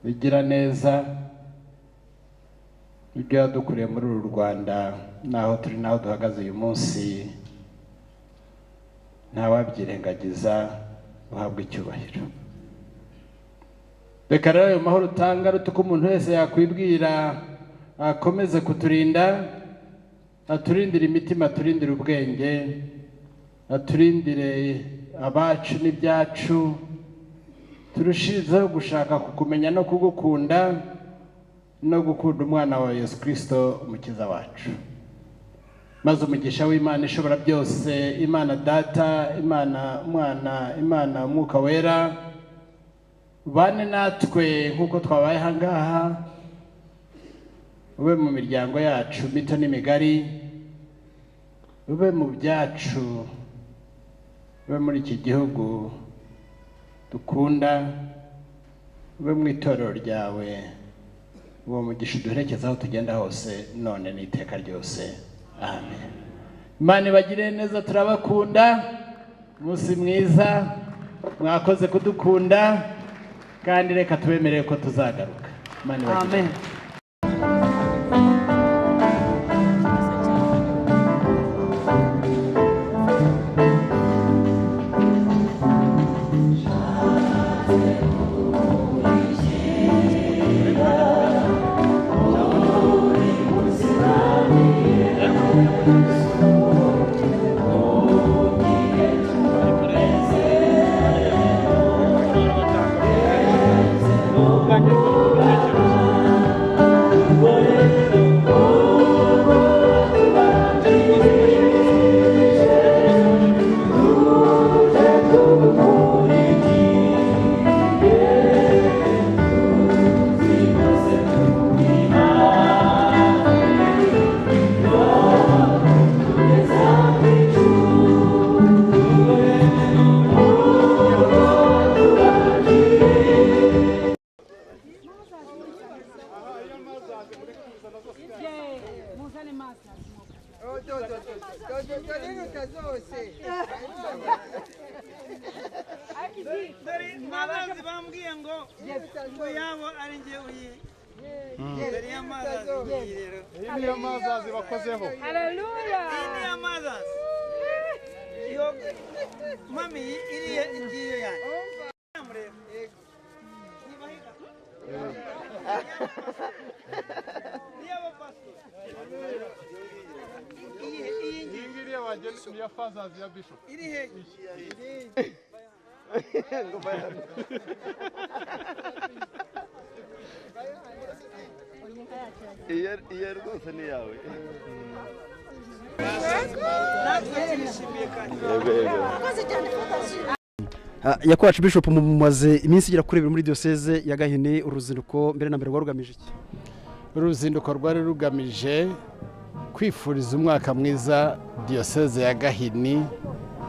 igira neza, ibyo yadukuriye muri uru Rwanda n'aho turi n'aho duhagaze uyu munsi ntawabyirengagiza, uhabwa icyubahiro. Reka rero ayo mahoro utanga aruta uko umuntu wese yakwibwira, akomeze kuturinda, aturindire imitima, aturindire ubwenge, aturindire abacu n'ibyacu, turushizeho gushaka kukumenya no kugukunda no gukunda umwana wawe Yesu Kristo umukiza wacu. Maze umugisha w'Imana ishobora byose, Imana Data, Imana Mwana, Imana Umwuka Wera, bane natwe nk'uko twabaye aha ngaha, ube mu miryango yacu mito n'imigari, ube mu byacu, ube muri iki gihugu dukunda, ube mu itorero ryawe. Uwo mugisha uduherekeza aho tugenda hose, none n'iteka ryose. Amen. Imana ibagirire neza, turabakunda. Umunsi mwiza, mwakoze kudukunda, kandi reka tubemerere ko tuzagaruka. Imana ibagirire. Amen. Mazi bambwiye ngo ngo yabo ari njye uyi. Dore ya mazi rero. Iyi niyo mazi bakozeho. Haleluya. Iyi niyo mazi. Yo mami iriya ngiyo yani. Iyi ngiriya wagena ni iya fazazi ya bishop. Iri he? Iyo rwose ni iyawe. Nyakubahwa Bishop, mumaze iminsi igera kuri ibiri muri diyoseze ya Gahini, uruzinduko mbere na mbere rwari rugamije iki? Uruzinduko rwari rugamije kwifuriza umwaka mwiza diyoseze ya Gahini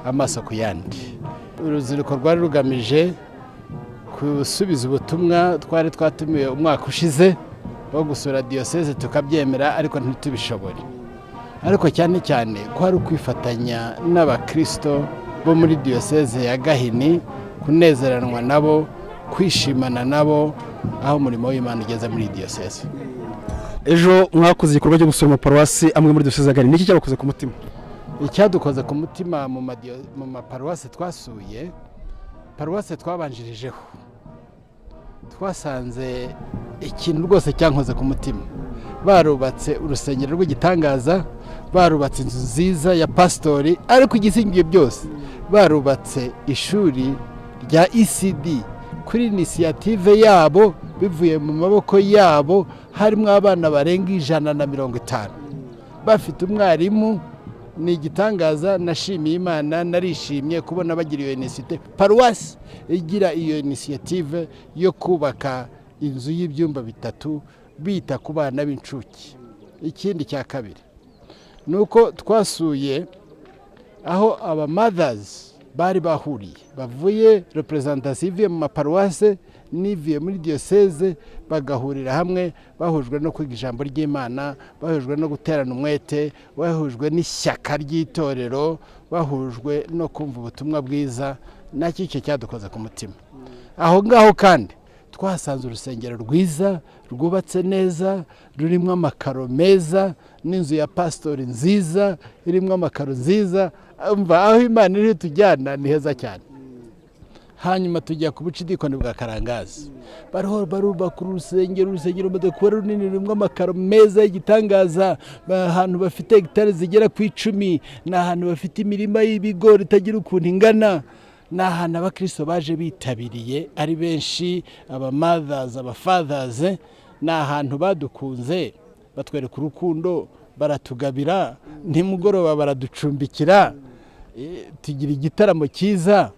amaso ku yandi. Uruzinduko rwari rugamije gusubiza ubutumwa twari twatumiwe umwaka ushize wo gusura diyoseze tukabyemera ariko ntitubishobore, ariko cyane cyane ko ari ukwifatanya n'abakristo bo muri diyoseze ya Gahini, kunezeranwa nabo, kwishimana nabo aho umurimo w'Imana ugeze muri diyoseze. Ejo mwakoze igikorwa cyo gusura amaparuwasi amwe muri diyoseze ya Gahini, niki cyabakoze ku mutima? Icyadukoze ku mutima mu maparuwasi twasuye, paruwasi twabanjirijeho, twasanze ikintu rwose cyankoze ku mutima. Barubatse urusengero rw'igitangaza, barubatse inzu nziza ya pasitori, ariko igisingiye byose barubatse ishuri rya ECD kuri inisiyative yabo, bivuye mu maboko yabo, harimo abana barenga 150, bafite umwarimu Ni igitangaza, nashimiye Imana, narishimye kubona bagira iyo initiative, paruwasi igira iyo initiative yo kubaka inzu y'ibyumba 3 bita ku bana b'incuke. Ikindi cya kabiri ni uko twasuye aho aba mothers bari bahuriye, bavuye representation ivuye mu maparuwase n'ivuye muri diocese, bagahurira hamwe bahujwe no kwiga ijambo ry'Imana, bahujwe no guterana umwete, bahujwe n'ishyaka ry'itorero, bahujwe no kumva ubutumwa bwiza. Nacyo icyo cyadukoze ku mutima. Aho ngaho kandi twahasanze urusengero rwiza rwubatse neza, rurimo amakaro meza, n'inzu ya pastori nziza irimo amakaro nziza. Umva aho Imana iri tujyana ni heza cyane. Hanyuma tujya ku bucidikoni bwa Karangazi, bariho barubaka urusengero rumaze kuba runini, rurimo amakaro meza y'igitangaza. Ahantu bafite hegitari zigera ku 10, ni ahantu bafite imirima y'ibigori itagira ukuntu ingana, ni ahantu abakristo baje bitabiriye ari benshi, aba mothers, aba fathers. Ni ahantu badukunze, batwereka urukundo, baratugabira, nimugoroba baraducumbikira, tugira igitaramo cyiza,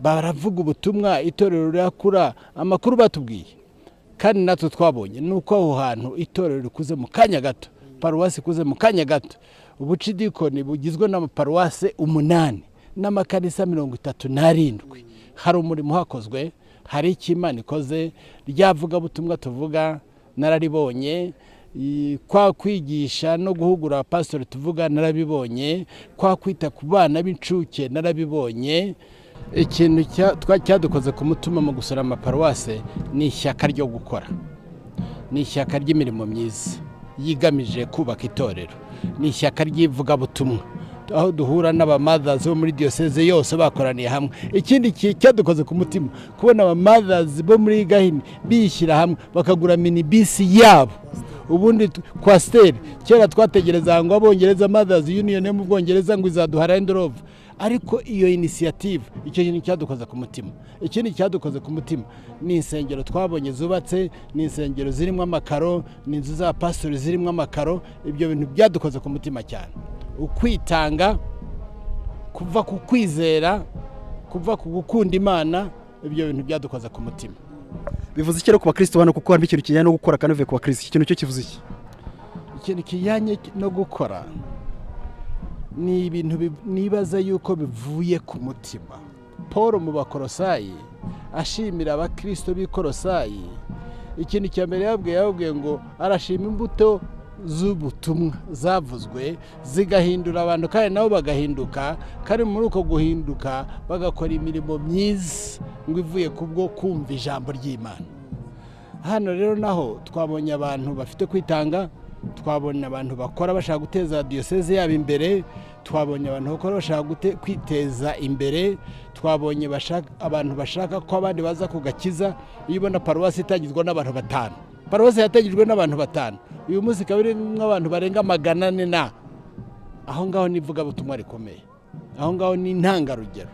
baravuga ubutumwa, itorero rirakura. Amakuru batubwiye kandi natwe twabonye nuko aho hantu itorero rikuze mu kanya gato, paruwasi ikuze mu kanya gato. Ubucidikoni bugizwe n'amaparuwase 8 n'amakanisa 37. Hari umurimo hakozwe, hari icyo Imana ikoze. Ryavuga butumwa tuvuga nararibonye, kwa kwigisha no guhugura pastor tuvuga narabibonye, kwa kwita ku bana b'incuke narabibonye. Ikintu cyadukoze ku mutima mu gusura amaparuwase ni ishyaka ryo gukora, ni ishyaka ry'imirimo myiza yigamije kubaka itorero, ni ishyaka ry'ivugabutumwa, aho duhura n'aba mothers bo muri diocese yose bakoraniye hamwe. Ikindi cyadukoze ku mutima, kubona aba mothers bo muri Gahini bishyira hamwe bakagura minibisi yabo. Ubundi Coaster kera twategereza ngo abongereza Mothers Union yo mu Bwongereza ngo izaduha Land Rover, ariko iyo initiative, icyo kintu cyadukoze ku mutima. Ikindi cyadukoze ku mutima ni insengero twabonye zubatse, ni insengero zirimo amakaro, ni inzu za pastori zirimo amakaro. Ibyo bintu byadukoze ku mutima cyane. Ukwitanga kuva ku kwizera, kuva ku gukunda Imana, ibyo bintu byadukoze ku mutima. Bivuze iki rero ku bakristo hano, kuko harimo ikintu kijyanye no gukora kandi uvuye ku bakristo, iki kintu cyo kivuze iki? Ikintu kijyanye no gukora ni ibintu nibaza yuko bivuye ku mutima. Paul mu Bakorosayi ashimira abakristo b'i Korosayi, ikintu cya mbere yababwiye ngo arashima imbuto z'ubutumwa zavuzwe zigahindura abantu, kandi nabo bagahinduka, kandi muri uko guhinduka bagakora imirimo myiza ngo ivuye kubwo kumva ijambo ry'Imana. Hano rero naho twabonye abantu bafite kwitanga, twabonye abantu bakora bashaka guteza diocese yabo imbere, twabonye abantu bakora bashaka kwiteza imbere, twabonye abantu bashaka ko abandi baza kugakiza. Iyo ubona paruwasi itangizwa n'abantu 5, paruwasi yatangijwe n'abantu 5, uyu munsi ikaba irimo abantu barenga 400 na aho ngaho ni ivugabutumwa rikomeye, aho ngaho ni intangarugero.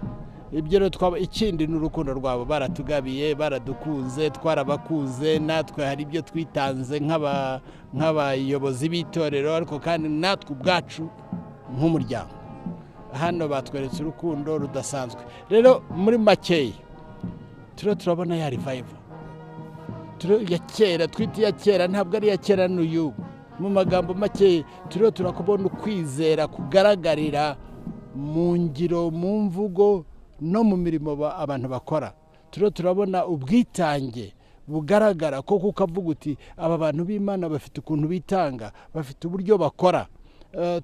Ibyo rero ikindi ni urukundo rwabo, baratugabiye, baradukunze, twarabakunze, natwe hari ibyo twitanze nk'abayobozi b'itorero, ariko kandi natwe ubwacu nk'umuryango hano batweretse urukundo rudasanzwe. Rero muri makeya turiho turabona ya revival ya kera, twita iya kera, ntabwo ari iya kera n'uyu. Mu magambo make turiho turakubona ukwizera kugaragarira mu ngiro, mu mvugo no mu mirimo abantu bakora. Turiho turabona ubwitange bugaragara, ko kukavuga uti aba bantu b'Imana bafite ukuntu bitanga, bafite uburyo bakora.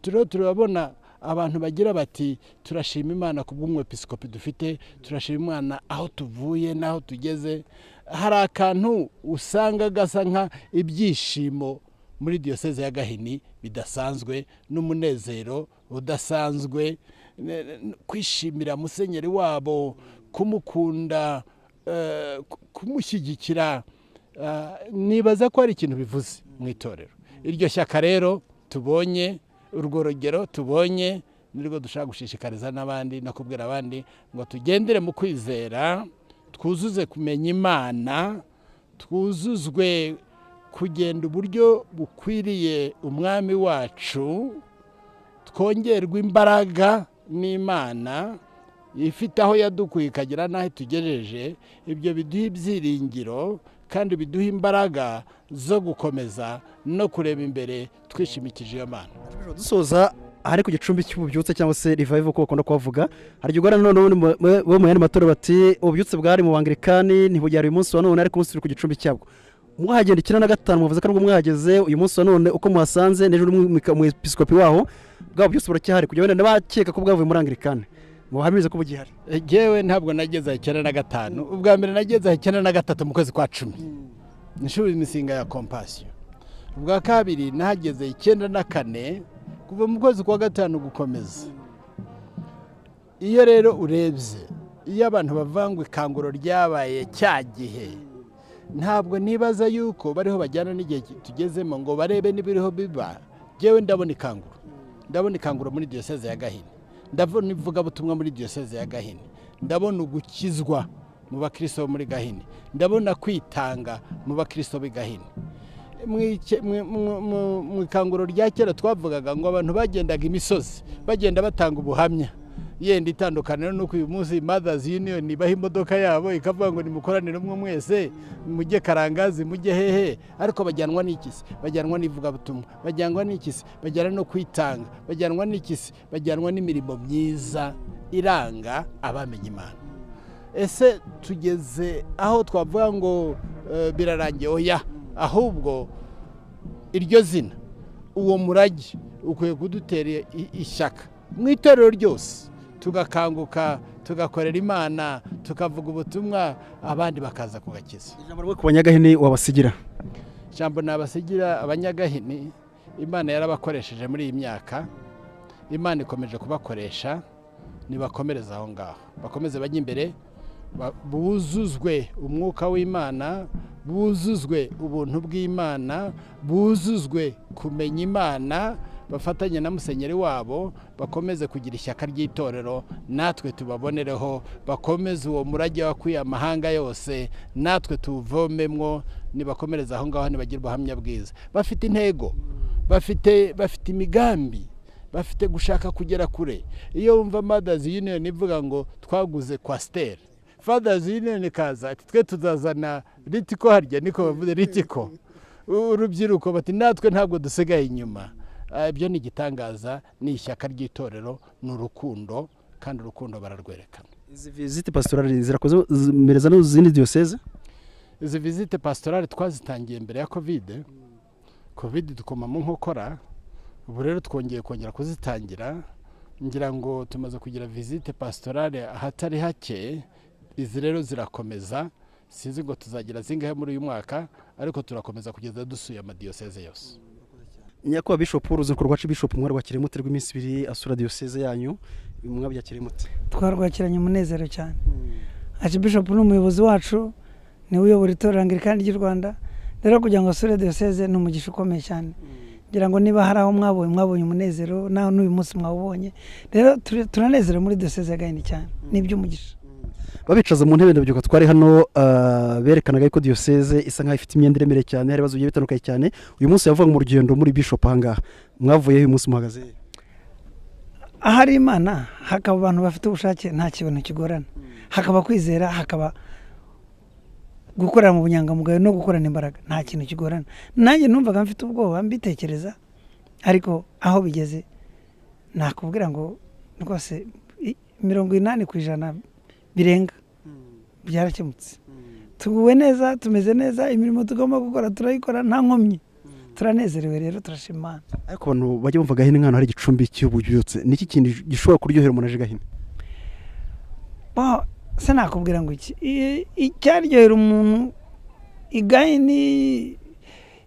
Turiho turabona abantu bagira bati turashima Imana kubw'umwepiskopi dufite, turashima Imana aho tuvuye n'aho tugeze. Hari akantu usanga gasa nka ibyishimo muri diocese ya Gahini bidasanzwe, n'umunezero udasanzwe, kwishimira musenyeri wabo, kumukunda, kumushyigikira. Nibaza ko ari ikintu bivuze mu itorero. Iryo shyaka rero tubonye, urwo rugero tubonye, nirwo dushaka gushishikariza n'abandi no kubwira abandi ngo tugendere mu kwizera, twuzuze kumenya Imana, twuzuzwe kugenda uburyo bukwiriye umwami wacu, Twongerwe imbaraga n'Imana ifite aho yadukuye ikagira n'aho itugejeje. Ibyo biduha ibyiringiro kandi biduha imbaraga zo gukomeza no kureba imbere twishimikije iyo Mana. Dusoza, ahari ku gicumbi cy'ububyutse cyangwa se revival uko bakunda kuhavuga, hari igihe ugana none bo mu yandi matorero bati ububyutse bwari mu Banglikani ntibugera uyu munsi wa none, ariko umunsi turi ku gicumbi cyabwo. Mwahagenda 95, muvuze ko nubwo mwahageze uyu munsi wa none uko muhasanze n'ejo umwepiskopi waho, bwa bubyutse buracyahari, kugira wenda n'abakeka ko bwavuye muri Anglikani muhamirize ko bugihari. Jewe ntabwo nageze 95, ubwa mbere nageze 93 mu kwezi kwa 10 nshuri imisinga ya Compassion. Ubwa kabiri nahageze 94 kuva mu kwezi kwa 5 gukomeza. Iyo rero urebye, iyo abantu bavangwa ikanguro ryabaye cya gihe, ntabwo nibaza yuko bariho bajyana n'igihe tugezemo ngo barebe n'ibiriho biba. Jewe ndabona ikanguro, ndabona ikanguro muri diocese ya Gahini, ndabona ivugabutumwa muri diocese ya Gahini, ndabona ugukizwa mu bakristo bo muri Gahini, ndabona kwitanga mu bakristo b'i Gahini. Mu ikanguro rya kera twavugaga ngo abantu bagendaga imisozi bagenda batanga ubuhamya, yenda itandukaniro nuko uyu munsi Mothers Union ibaha imodoka yabo ikavuga ngo nimukoranire umwe mwese mujye Karangazi mujye hehe, ariko bajyanwa n'ikisi, bajyanwa n'ivugabutumwa, bajyanwa n'ikisi, bajyanwa no kwitanga, bajyanwa n'ikisi, bajyanwa n'imirimo myiza iranga abamenye Imana. Ese tugeze aho twavuga ngo birarangiye? Oya, ahubwo iryo zina, uwo murage ukwiye kudutera ishyaka mu itorero ryose, tugakanguka, tugakorera Imana, tukavuga ubutumwa, abandi bakaza kugakiza. Ijambo rwo ku Banyagahini wabasigira? Ijambo nabasigira Abanyagahini, Imana yarabakoresheje muri iyi myaka, Imana ikomeje kubakoresha, nibakomereza aho ngaho, bakomeze bajye imbere, buzuzwe umwuka w'Imana, buzuzwe ubuntu bw'Imana, buzuzwe kumenya Imana, bafatanye na musenyeri wabo, bakomeze kugira ishyaka ry'itorero, natwe tubabonereho, bakomeze uwo murage wakwiye amahanga yose, natwe tuwuvomemwo. Nibakomereza aho ngaho, nibagira ubuhamya bwiza, bafite intego, bafite imigambi, bafite gushaka kugera kure. Iyo wumva Mothers Union ivuga ngo twaguze Coaster, Fathers Union ikaza ati twe tuzazana Ritiko, harya niko bavuze Ritiko, urubyiruko bati natwe ntabwo dusigaye inyuma. Ibyo ni igitangaza, ni ishyaka ry'itorero, ni urukundo, kandi urukundo bararwerekana. Izi visite pastorale zirakoze zimereza n'izindi diocese? Izi visite pastorale twazitangiye mbere ya Covid, Covid dukoma mu nkokora, ubu rero twongeye kongera kuzitangira, ngira ngo tumaze kugira visite pastorale ahatari hake. Izi rero zirakomeza, sinzi ngo tuzagira zingahe muri uyu mwaka, ariko turakomeza kugeza dusuye amadiyoseze yose. Nyakubahwa Bishop, uruzinduko rwacu Bishop mwarwakiriye mute rw'iminsi ibiri asura diyoseze yanyu, mwabyakiriye mute? Twarwakiranye umunezero cyane. Archbishop ni umuyobozi wacu, niwe uyobora itorero Anglikani ry'u Rwanda, rero kugira ngo asure diyoseze ni umugisha ukomeye cyane. Ngira ngo niba hari aho mwabonye umunezero, naho n'uyu munsi mwawubonye, rero turanezerewe muri diyoseze ya Gahini cyane, ni iby'umugisha. Babicaza mu ntebe ndabyuka twari hano, berekanaga ko diyoseze isa nkaho ifite imyenda iremereye cyane, hari ibibazo bigiye bitandukanye cyane. Uyu munsi yavuga mu rugendo muri Bishop ahangaha, mwavuye uyu munsi muhagaze he? Ahari Imana hakaba abantu bafite ubushake, nta kintu kigorana, hakaba kwizera, hakaba gukorera mu bunyangamugayo no gukorana imbaraga, nta kintu kigorana. Nanjye numvaga mfite ubwoba mbitekereza, ariko aho bigeze nakubwira ngo rwose 80% birenga byarakemutse. Tuguwe neza, tumeze neza, imirimo tugomba gukora turayikora nta nkomyi, turanezerewe rero, turashima Imana. Ariko abantu bajya bumva Gahini nk'ahantu hari igicumbi cy'ububyutse, niki kintu gishobora kuryohera umuntu aje Gahini? Se nakubwira ngo iki icyaryohera umuntu i Gahini,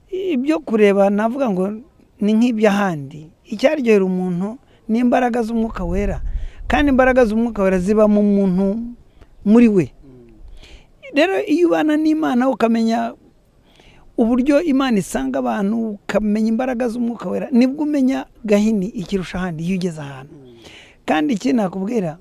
ibyo kureba navuga ngo ni nk'iby'ahandi. Icyaryohera umuntu ni imbaraga z'umwuka wera, kandi imbaraga z'umwuka wera ziba mu muntu muri we. Rero iyo ubana n'Imana ukamenya uburyo Imana isanga abantu, ukamenya imbaraga z'umwuka wera, nibwo umenya Gahini ikirusha ahandi iyo ugeze ahantu. Kandi iki nakubwira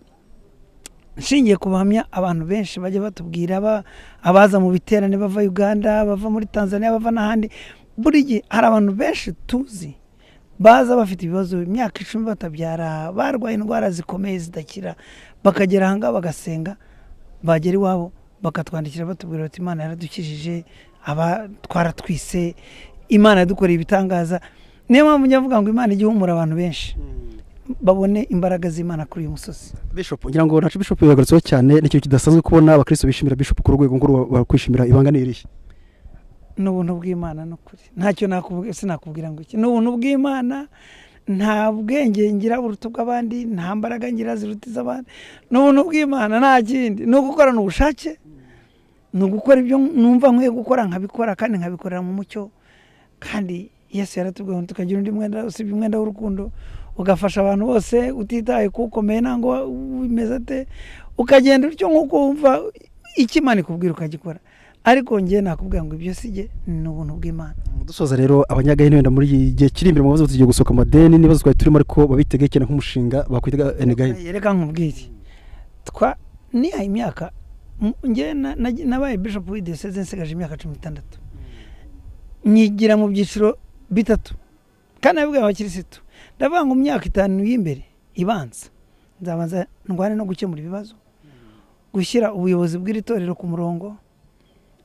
nshingiye ku buhamya abantu benshi bajya batubwira, abaza mu biterane bava Uganda, bava muri Tanzania, bava n'ahandi, buri gihe hari abantu benshi tuzi Baza bafite ibibazo imyaka 10 batabyara, barwaye indwara zikomeye zidakira, bakagera aha ngaha bagasenga, bagera iwabo bakatwandikira batubwira bati Imana yaradukijije, aba twaratwise, Imana yadukoreye ibitangaza. Niyo mpamvu njya mvuga ngo Imana ijya ihumura abantu benshi babone imbaraga z'Imana kuri uyu musozi. Bishop, ngira ngo ntacu Bishop yagarutseho cyane, ni ikintu kidasanzwe kubona abakristo bishimira Bishop ku rwego nk'uru, bakwishimira ibanga ni irihe? Ni ubuntu bw'Imana n'ukuri, ntacyo nakubwira, sinakubwira ngo iki, ni ubuntu bw'Imana. Nta bwenge ngira buruta ubw'abandi, nta mbaraga ngira ziruta iz'abandi, ni ubuntu bw'Imana, nta kindi. Ni ugukorana ubushake, ni ugukora ibyo numva nkwiye gukora nkabikora, kandi nkabikorera mu mucyo. Kandi Yesu yaratubwiye ngo tukagira undi mwenda usibye umwenda w'urukundo, ugafasha abantu bose utitaye ku ukomeye nangwa umeze ate, ukagenda utyo nk'uko wumva icyo Imana ikubwira ukagikora. Ariko njye nakubwira ngo ibyo sijye, ni ubuntu bw'Imana. Dusoza rero, abanyagahini wenda muri iki gihe kiri imbere mu bibazo tugiye gusohoka amadeni n'ibibazo twari turimo, ariko babitegeke nk'umushinga bakwitega Gahini. Reka nkubwire, twa nihaye imyaka, njye nabaye bishop w'idiyoseze nsigaje imyaka 16, nyigira mu byiciro bitatu, kandi nabibwiye abakirisitu, ndavuga ngo mu myaka 5 y'imbere ibanza nzabanza ndwane no gukemura ibibazo, gushyira ubuyobozi bw'iri torero ku murongo,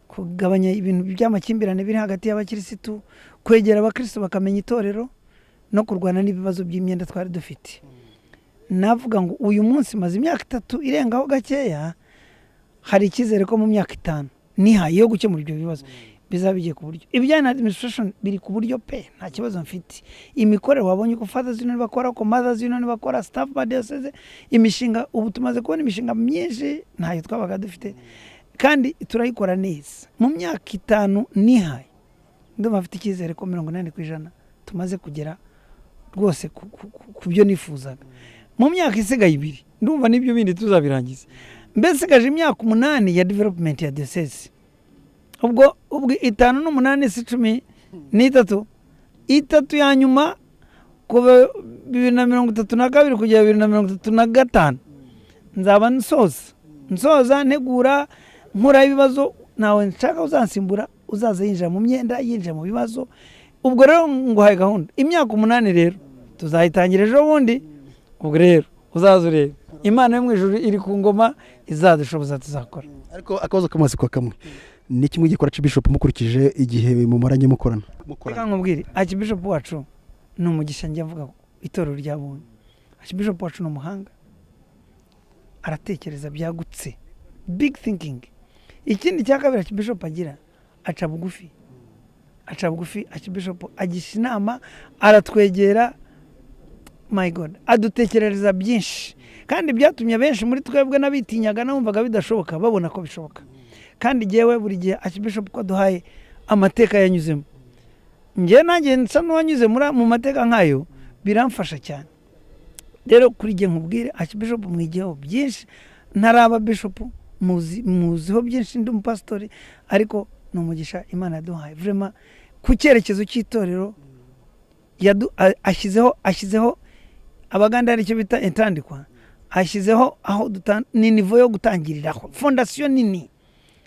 kugabanya ibintu by'amakimbirane biri hagati y'abakirisitu, kwegera abakirisitu bakamenya itorero, no kurwana n'ibibazo by'imyenda twari dufite. Navuga ngo uyu munsi maze imyaka 3 irengaho gakeya, hari icyizere ko mu myaka 5 nihaye yo gukemura ibyo bibazo bizaba bigiye ku buryo. Ibijyanye na administration biri ku buryo pe, nta kibazo mfite. Imikorere wabonye uko Fathers Union bakora, uko Mothers Union bakora, staff ba diocese, imishinga ubu tumaze kubona imishinga myinshi ntayo twabaga dufite, kandi turayikora neza. Mu myaka 5 nihaye, ndumva mfite icyizere ko 80% tumaze kugera rwose ku byo nifuzaga. Mu myaka isigaye 2 ndumva n'ibyo bindi tuzabirangiza. Mbese sigaje imyaka 8 ya development ya diocese. Ubwo 5 n'8 si 13, 3 ya nyuma kuva 2032 kugera 2035 nzaba nsoza ntegura nkura ibibazo, nawe nshaka uzansimbura uzaza yinjira mu myenda, yinjira mu bibazo. Ubwo rero nguhaye gahunda imyaka 8 rero tuzayitangira ejo bundi. Ubwo rero uzaza urebe Imana yo mu ijuru iri ku ngoma, izadushoboza tuzakora. Ariko akabazo k'amatsiko kamwe, ni kimwe gikora Archbishop mukurikije igihe mumaranye mukorana? Reka nkubwire, Archbishop wacu ni umugisha, njya mvuga itorero ryabonye. Archbishop wacu ni umuhanga, aratekereza byagutse, big thinking. Ikindi cya kabiri Archbishop agira, aca bugufi, aca bugufi. Archbishop agisha inama, aratwegera, my God, adutekerereza byinshi, kandi byatumye benshi muri twebwe n'abitinyaga n'abumvaga bidashoboka babona ko bishoboka. Kandi jyewe buri gihe Archbishop ko aduhaye amateka yanyuzemo, njye nanjye nsa n'uwanyuze mu mateka nkayo, biramfasha cyane. Rero kuri jye nkubwire, Archbishop mwigiyeho byinshi, ntaraba bishop muziho byinshi, ndi umupasitori, ariko ni umugisha Imana yaduhaye vraiment ku cyerekezo cy'itorero ashyizeho abaganda hari icyo bita intandikwa, ashyizeho aho ni nivo yo gutangiriraho, fondasiyo nini.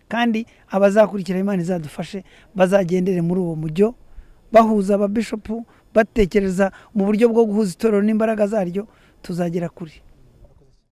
Kandi abazakurikira Imana izadufashe bazagendere muri uwo mujyo, bahuza ababishopu, batekereza mu buryo bwo guhuza itorero n'imbaraga zaryo, tuzagera kuri.